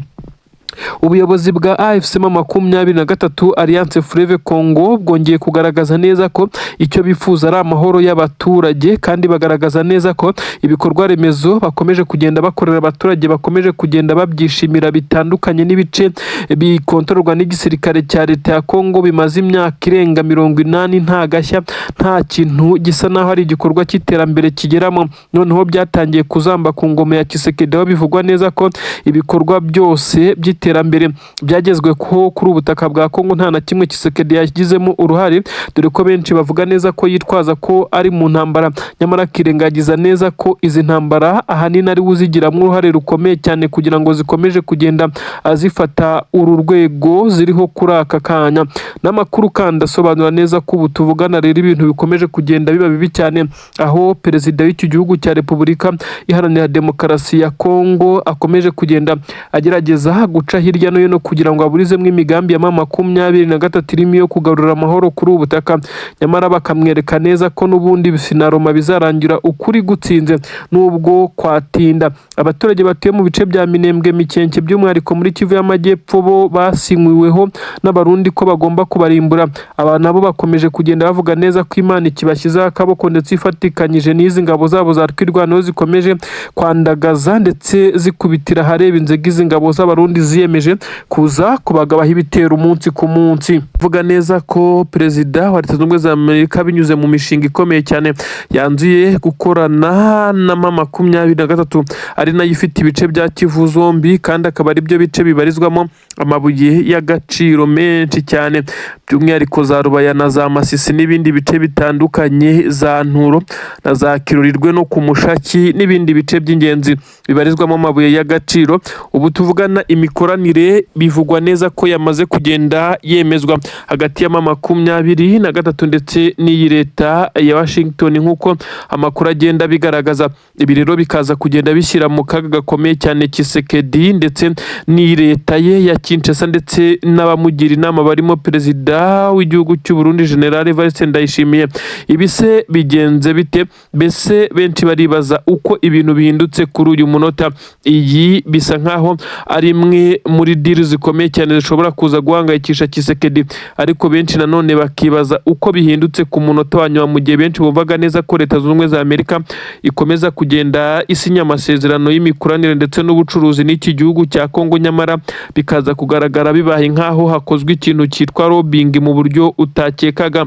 Ubuyobozi bwa AFC M23, Alliance Fleuve Congo, bwongeye kugaragaza neza ko icyo bifuza ari amahoro y'abaturage, kandi bagaragaza neza ko ibikorwa remezo bakomeje kugenda bakorera abaturage bakomeje kugenda babyishimira, bitandukanye n'ibice bikontororwa n'igisirikare cya leta ya Congo bimaze imyaka irenga 80 nta gashya, nta kintu gisa naho ari igikorwa cy'iterambere kigeramo. Noneho byatangiye kuzamba ku ngoma ya Tshisekedi, aho bivugwa neza ko ibikorwa byose by'iterambere byagezweho kuri ubutaka bwa Kongo nta na kimwe Tshisekedi yagizemo uruhare, dore ko benshi bavuga neza ko yitwaza ko ari mu ntambara, nyamara akirengagiza neza ko izi ntambara ahanini ari we uzigiramo uruhare rukomeye cyane kugira ngo zikomeje kugenda zifata uru rwego ziriho kuri aka kanya. N'amakuru kandi asobanura neza ko ubu tuvugana rero ibintu bikomeje kugenda biba bibi cyane, aho perezida w'iki gihugu cya Repubulika Iharanira Demokarasi ya Kongo akomeje kugenda agerageza guca hirya no hino kugira ngo aburizemo imigambi ya M23 irimo iyo kugarura amahoro kuri ubu butaka, nyamara bakamwereka neza ko n'ubundi finalement bizarangira ukuri gutsinze nubwo kwatinda. Abaturage batuye mu bice bya Minembwe, Mikenke, by'umwihariko muri Kivu y'Amajyepfo, bo basinywiweho n'Abarundi ko bagomba kubarimbura. Aba nabo bakomeje kugenda bavuga neza ko Imana ikibashyizeho akaboko, ndetse ifatikanyije n'izi ngabo zabo za Twirwaneho zikomeje kwandagaza ndetse zikubitira ahareba inzega izi ngabo z'Abarundi ziyemeje kuza kubagabaho ibitero umunsi ku munsi. Vuga neza ko perezida wa Leta Zunze Ubumwe za Amerika, binyuze mu mishinga ikomeye cyane, yanzuye gukorana na M23, ari nayo ifite ibice bya Kivu zombi, kandi akaba ari byo bice bibarizwamo amabuye y'agaciro menshi cyane, by'umwihariko za Rubaya na za Masisi n'ibindi bice bitandukanye, za Nturo na za Kirurirwe no ku Mushaki n'ibindi bice by'ingenzi bibarizwamo amabuye y'agaciro. Ubu tuvugana imikoranire bivugwa neza ko yamaze kugenda yemezwa hagati ya M23 ndetse n'iyi leta ya Washington, nk'uko amakuru agenda abigaragaza. Ibi rero bikaza kugenda bishyira mu kaga gakomeye cyane Tshisekedi ndetse n'iyi leta ye ya Kinshasa, ndetse n'abamugira inama barimo perezida w'igihugu cy'u Burundi, General Evariste Ndayishimiye. Ibi se bigenze bite? Mbese benshi baribaza uko ibintu bihindutse kuri uyu munota. Iyi bisa nkaho ari imwe muri deal zikomeye cyane zishobora kuza guhangayikisha Tshisekedi, ariko benshi nanone bakibaza uko bihindutse ku munota wa nyuma, mu gihe benshi bumvaga neza ko Leta Zunze Ubumwe za Amerika ikomeza kugenda isinya amasezerano y'imikoranire ndetse n'ubucuruzi n'iki gihugu cya Kongo, nyamara bikaza kugaragara bibaye nk'aho hakozwe ikintu cyitwa lobbying mu buryo utakekaga.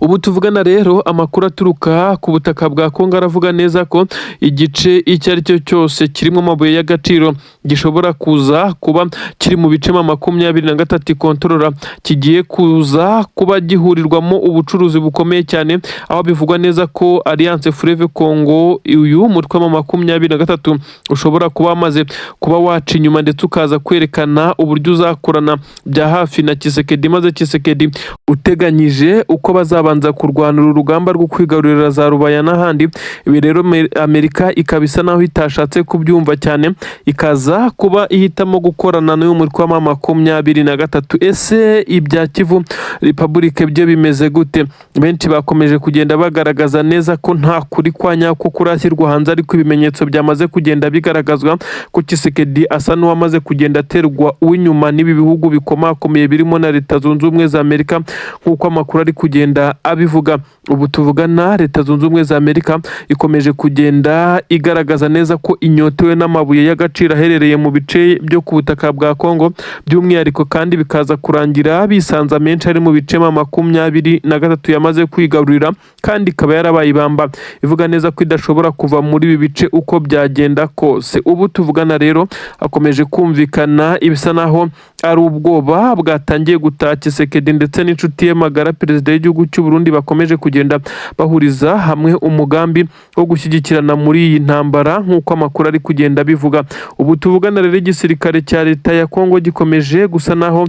Ubu tuvugana rero, amakuru aturuka ku butaka bwa Kongo aravuga neza ko igice icyo ari cyo cyose kirimo amabuye y'agaciro gishobora kuza kuba kiri mu bice 23 ikontorora, kigiye kuza kuba gihurirwamo ubucuruzi bukomeye cyane, aho bivugwa neza ko Alliance Fleuve Congo, uyu mutwe wa 23, ushobora kuba wamaze kuba waca inyuma ndetse ukaza kwerekana uburyo uzakorana bya hafi na Tshisekedi, maze Tshisekedi uteganyije uko bazabanza kurwanira urugamba rwo kwigarurira za Rubaya n'ahandi. Ibi rero Amerika ikaba isa naho itashatse kubyumva cyane, ikaza kuba ihitamo gukorana n'uyu mutwe wa 23. Ese ibya Kivu Republic byo bimeze gute? Benshi bakomeje kugenda bagaragaza neza ko nta kuri kwa nyako kurashyirwa hanze, ariko ibimenyetso byamaze kugenda bigaragazwa ko Tshisekedi asa n'uwamaze kugenda aterwa uw'inyuma n'ibi bihugu bikomakomeye birimo na Leta Zunze Ubumwe za Amerika, nk'uko amakuru ari kugenda abivuga. Ubu tuvugana, Leta Zunze Ubumwe za Amerika ikomeje kugenda igaragaza neza ko inyotewe n'amabuye y'agaciro aherereye mu bice byo ku butaka bwa Kongo by'umwihariko, kandi bikaza kurangira bisanze amenshi ari mu bice 23 yamaze kwigarurira, kandi ikaba yarabaye ibamba ivuga neza ko idashobora kuva muri ibi bice uko byagenda kose. Ubu tuvugana rero, hakomeje kumvikana ibisa naho ari ubwoba bwatangiye gutaha Tshisekedi ndetse n'inshuti ye magara, perezida w'igihugu cy'u Burundi, bakomeje kugenda bahuriza hamwe umugambi wo gushyigikirana muri iyi ntambara, nk'uko amakuru ari kugenda abivuga. Ubu tuvugana rero, igisirikare cya leta ya Kongo gikomeje gusa naho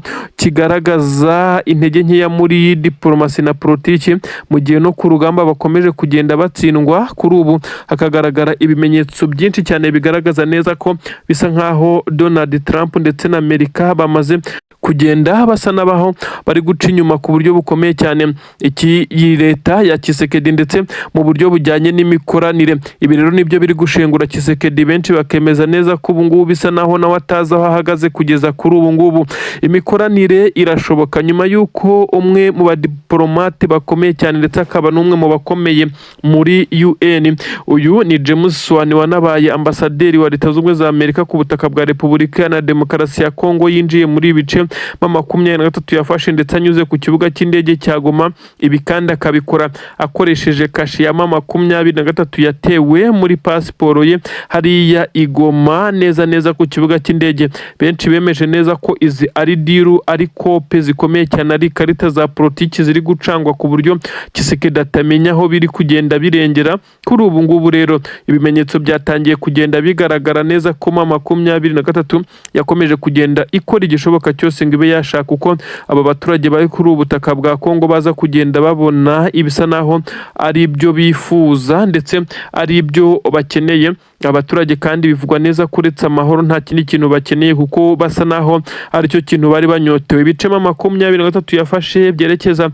kigaragaza intege nkeya muri diporomasi na politiki, mu gihe no ku rugamba bakomeje kugenda batsindwa. Kuri ubu hakagaragara ibimenyetso byinshi cyane bigaragaza neza ko bisa nkaho Donald Trump ndetse na Amerika bamaze kugenda basa n'abaho bari guca inyuma ku buryo bukomeye cyane iki iyi leta ya Tshisekedi, ndetse mu buryo bujyanye n'imikoranire. Ibi rero nibyo biri gushengura Tshisekedi, benshi bakemeza neza ko ubu ngubu bisa naho nawe atazi aho ahagaze kugeza kuri ubu ngubu. Imikoranire irashoboka nyuma y'uko umwe mu badiporomate bakomeye cyane ndetse akaba n'umwe mu bakomeye muri UN, uyu ni James Swan wanabaye ambasaderi wa Leta Zunze Ubumwe za Amerika ku butaka bwa Repubulika Iharanira Demokarasi ya Kongo, yinjiye muri ibi bice 23 yafashe ndetse anyuze ku kibuga cy'indege cya Goma. Ibi kandi akabikora akoresheje kashe ya 23 yatewe muri pasiporo ye hariya i Goma, neza neza ku kibuga cy'indege. Benshi bemeje neza ko izi ari deal, ari kope zikomeye cyane, ari ikarita za politiki ziri gucangwa ku buryo Tshisekedi atamenya aho biri kugenda birengera. Kuri ubu ngubu rero, ibimenyetso byatangiye kugenda bigaragara neza ko 23 yakomeje kugenda ikora igishoboka cyose ngo ibe yashaka uko aba baturage bari kuri ubu butaka bwa Kongo baza kugenda babona ibisa naho ari ibyo bifuza ndetse ari ibyo bakeneye. Abaturage kandi bivugwa neza ko uretse amahoro nta kindi kintu bakeneye, kuko basa naho aricyo kintu bari banyotewe. Ibice 23 yafashe byerekeza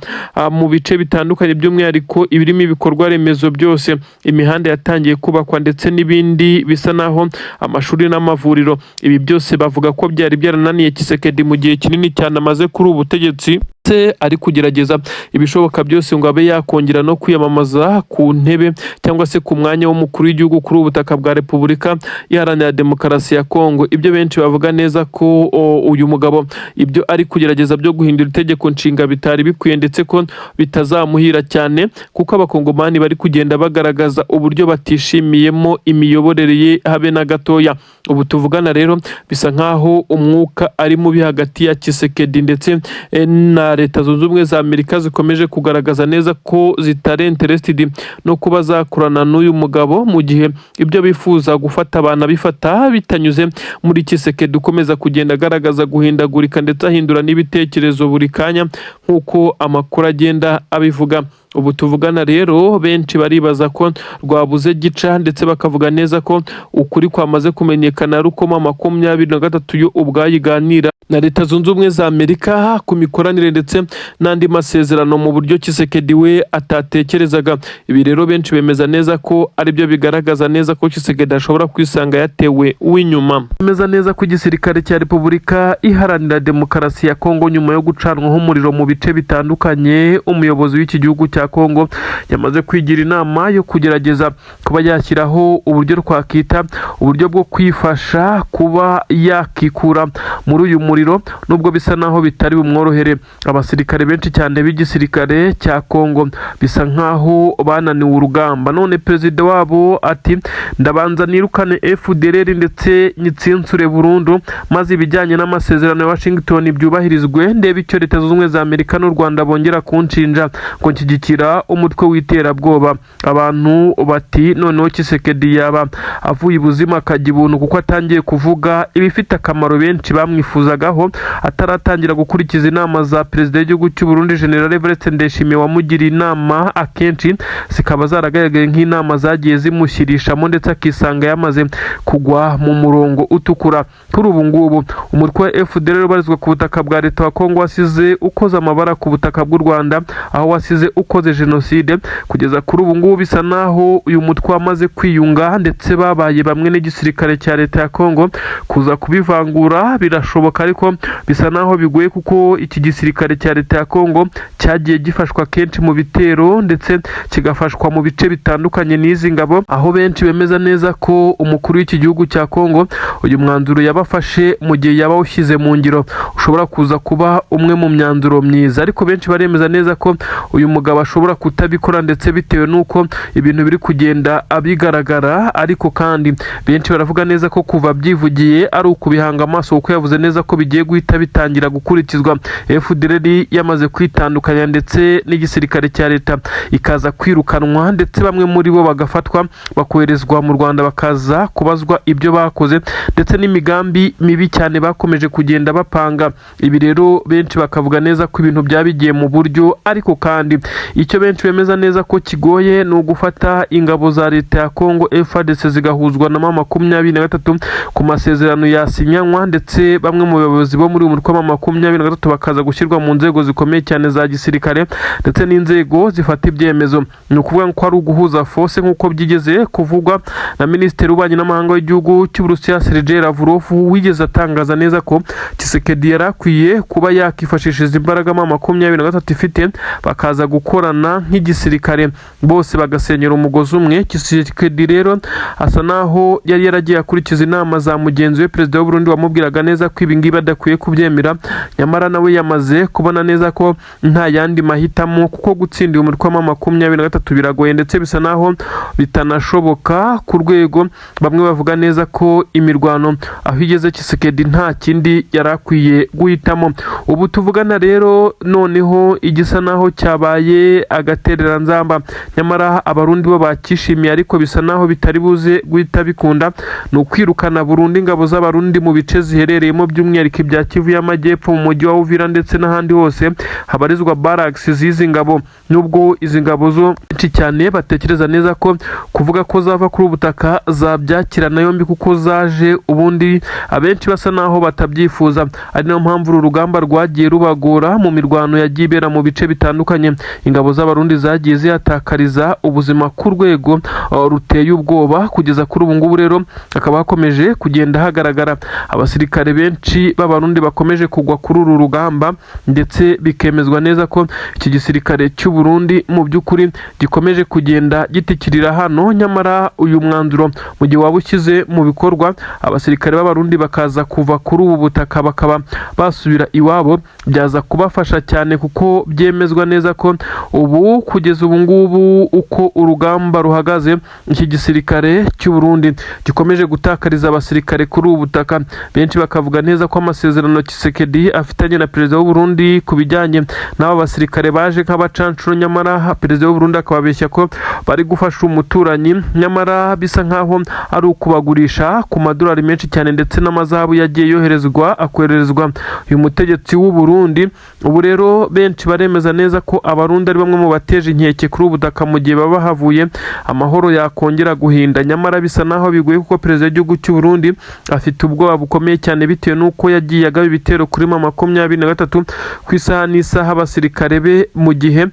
mu bice bitandukanye, by'umwihariko ibirimo ibikorwa remezo byose, imihanda yatangiye kubakwa ndetse n'ibindi bisa naho amashuri n'amavuriro. Ibi byose bavuga ko byari byarananiye Tshisekedi mu gihe kinini cyane amaze kuri ubu butegetsi, ndetse ari kugerageza ibishoboka byose ngo abe yakongera no kwiyamamaza ku ntebe cyangwa se ku mwanya w'umukuru w'igihugu kuri ubu butaka bwa Repubulika Iharanira Demokarasi ya Kongo. Ibyo benshi bavuga neza ko uyu mugabo ibyo ari kugerageza byo guhindura itegeko nshinga bitari bikwiye, ndetse ko bitazamuhira cyane, kuko abakongomani bari kugenda bagaragaza uburyo batishimiyemo imiyoborere ye habe na gatoya. Ubu tuvugana rero, bisa nkaho umwuka ari mubi hagati ya Tshisekedi ndetse na Leta Zunze Ubumwe za Amerika, zikomeje kugaragaza neza ko zitari interested no kuba zakorana n'uyu mugabo, mu gihe ibyo bifuza gufata banabifata bitanyuze muri Tshisekedi ukomeza kugenda agaragaza guhindagurika ndetse ahindura n'ibitekerezo buri kanya, nk'uko amakuru agenda abivuga. Ubu tuvugana rero, benshi baribaza ko rwabuze gica, ndetse bakavuga neza ko ukuri kwamaze kumenyekana ari uko 23 yo ubwayo iganira na Leta Zunze Ubumwe za Amerika ku mikoranire ndetse n'andi masezerano mu buryo Tshisekedi we atatekerezaga. Ibi rero benshi bemeza neza ko aribyo bigaragaza neza ko Tshisekedi ashobora kwisanga yatewe uw'inyuma. Bemeza neza ko igisirikare cya Repubulika Iharanira Demokarasi ya Kongo, nyuma yo gucanwaho umuriro mu bice bitandukanye, umuyobozi w'iki gihugu cya Kongo yamaze kwigira inama yo kugerageza kuba yashyiraho uburyo twakita uburyo bwo kwifasha kuba yakikura muri uyu muriro. umuriro, nubwo bisa naho bitari bumworohere. Abasirikare benshi cyane b'igisirikare cya Kongo bisa nkaho bananiwe urugamba, none perezida wabo ati: "Ndabanza nirukane FDLR ndetse nyitsinsure burundu, maze ibijyanye n'amasezerano ya Washington byubahirizwe, ndebe icyo Leta Zunze Ubumwe za Amerika n'u Rwanda bongera kunshinja ngo nshyigikira umutwe w'iterabwoba." Abantu bati: "Noneho Tshisekedi yaba avuye ibuzima akajya ibuntu, kuko atangiye kuvuga ibifite akamaro benshi bamwifuzagaho ataratangira gukurikiza inama za perezida w'igihugu cy'u Burundi, General Evariste Ndayishimiye, wamugiriye inama akenshi zikaba zaragaragaye nk'inama zagiye zimushyirishamo, ndetse akisanga yamaze kugwa mu murongo utukura." Kuri ubu ngubu umutwe wa FDLR ubarizwa ku butaka bwa leta wa Kongo wasize ukoze amabara ku butaka bw'u Rwanda, aho wasize ukoze jenoside. Kugeza kuri ubu ngubu bisa naho uyu mutwe wamaze kwiyunga, ndetse babaye bamwe n'igisirikare cya leta ya Kongo. Kuza kubivangura birashoboka, ariko bisa naho bigoye, kuko iki gisirikare cya leta ya Kongo cyagiye gifashwa kenshi mu bitero, ndetse kigafashwa mu bice bitandukanye n'izi ngabo, aho benshi bemeza neza ko umukuru w'iki gihugu cya Kongo uyu mwanzuro yabafashe, mu gihe yaba awushyize mu ngiro, ushobora kuza kuba umwe mu myanzuro myiza. Ariko benshi baremeza neza ko uyu mugabo ashobora kutabikora, ndetse bitewe n'uko ibintu biri kugenda abigaragara. Ariko kandi benshi baravuga neza ko kuva byivugiye ari ukubihanga amaso, kuko yavuze neza ko bigiye guhita bitangira gukurikizwa, FDLR yamaze kwitandukanya ndetse n'igisirikare cya leta, ikaza kwirukanwa, ndetse bamwe muri bo bagafatwa bakoherezwa mu Rwanda, bakaza kubazwa ibyo bakoze ndetse n'imigambi mibi cyane bakomeje kugenda bapanga. Ibi rero benshi bakavuga neza ko ibintu byaba bigiye mu buryo. Ariko kandi icyo benshi bemeza neza ko kigoye ni ugufata ingabo za leta ya Kongo FARDC zigahuzwa na M23 ku masezerano yasinyanywa, ndetse bamwe mu bayobozi bo muri uyu mutwe wa M23 bakaza gushyirwa mu nzego zikomeye cyane za gisirikare ndetse n'inzego zifata ibyemezo. Ni ukuvuga ko ari uguhuza force, nk'uko byigeze kuvugwa na minisitiri w'ububanyi n'amahanga w'igihugu cy'Uburusiya, Sergei Lavrov, wigeze atangaza neza ko Tshisekedi yari akwiye kuba yakifashisha izi imbaraga M23 ifite, bakaza gukorana nk'igisirikare, bose bagasenyera umugozi umwe. Tshisekedi rero asa naho yari yaragiye akurikiza inama za mugenzi we perezida w'u Burundi, wamubwiraga neza ko ibi ngibi adakwiye kubyemera. Nyamara nawe yamaze kubona neza ko nta yandi mahitamo, kuko gutsinda uyu mutwe wa M23 biragoye, ndetse bisa naho bitanashoboka, ku rwego bamwe bavuga neza ko imirwano aho igeze Tshisekedi nta kindi yari akwiye guhitamo. Ubu tuvugana rero noneho igisa naho cyabaye agatereranzamba, nyamara Abarundi bo bakishimiye, ariko bisa naho bitari buze guhita bikunda, ni ukwirukana burundu ingabo z'Abarundi mu bice ziherereyemo, by'umwihariko ibya Kivu y'Amajyepfo, mu mujyi wa Uvira ndetse n'ahandi hose habarizwa barracks z'izi ngabo. Nubwo izi ngabo zo benshi cyane batekereza neza ko kuvuga ko zava kuri ubu butaka zabyakirana yombi, kuko zaje ubundi abenshi basa naho batabyifuza, ari nayo mpamvu uru rugamba rwagiye rubagora. Mu mirwano yagiye ibera mu bice bitandukanye, ingabo z'Abarundi zagiye zihatakariza ubuzima ku rwego ruteye ubwoba. Kugeza kuri ubu ngubu rero hakaba hakomeje kugenda hagaragara abasirikare benshi b'Abarundi bakomeje kugwa kuri uru rugamba, ndetse bikemezwa neza ko iki gisirikare cy'u Burundi mu by'ukuri gikomeje kugenda gitikirira hano. Nyamara uyu mwanzuro mu gihe waba ushyize mu bikorwa, abasirikare b'Abarundi bakaza kuva kuri ubu butaka bakaba basubira iwabo, byaza kubafasha cyane, kuko byemezwa neza ko ubu, kugeza ubu ngubu, uko urugamba ruhagaze, iki gisirikare cy'u Burundi gikomeje gutakariza abasirikare kuri ubu butaka. Benshi bakavuga neza ko amasezerano Tshisekedi afitanye na perezida w'u Burundi ku bijyanye n'aba basirikare baje nk'abacancuro, nyamara perezida w'u Burundi akababeshya ko bari gufasha umuturanyi, nyamara bisa nkaho ari ukubagurisha ku madolari menshi cyane, ndetse n'amazahabu yagiye yoherezwa akohererezwa uyu mutegetsi w'u Burundi. Ubu rero benshi baremeza neza ko Abarundi ari bamwe mu bateje inkeke kuri ubu butaka. Mu gihe baba bahavuye, amahoro yakongera guhinda. Nyamara bisa naho bigoye, kuko perezida w'igihugu cy'u Burundi afite ubwoba bukomeye cyane, bitewe n'uko yagiye agaba ibitero kuri M23 ku isaha n'isaha. Abasirikare be mu gihe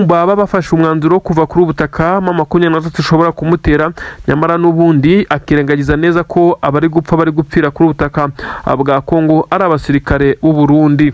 baba bafashe umwanzuro wo kuva kuri ubu butaka, M23 ishobora kumutera, nyamara n'ubundi akirengagiza neza ko abari gupfa bari gupfira kuri ubu butaka bwa Kongo ari abasirikare b'u Burundi.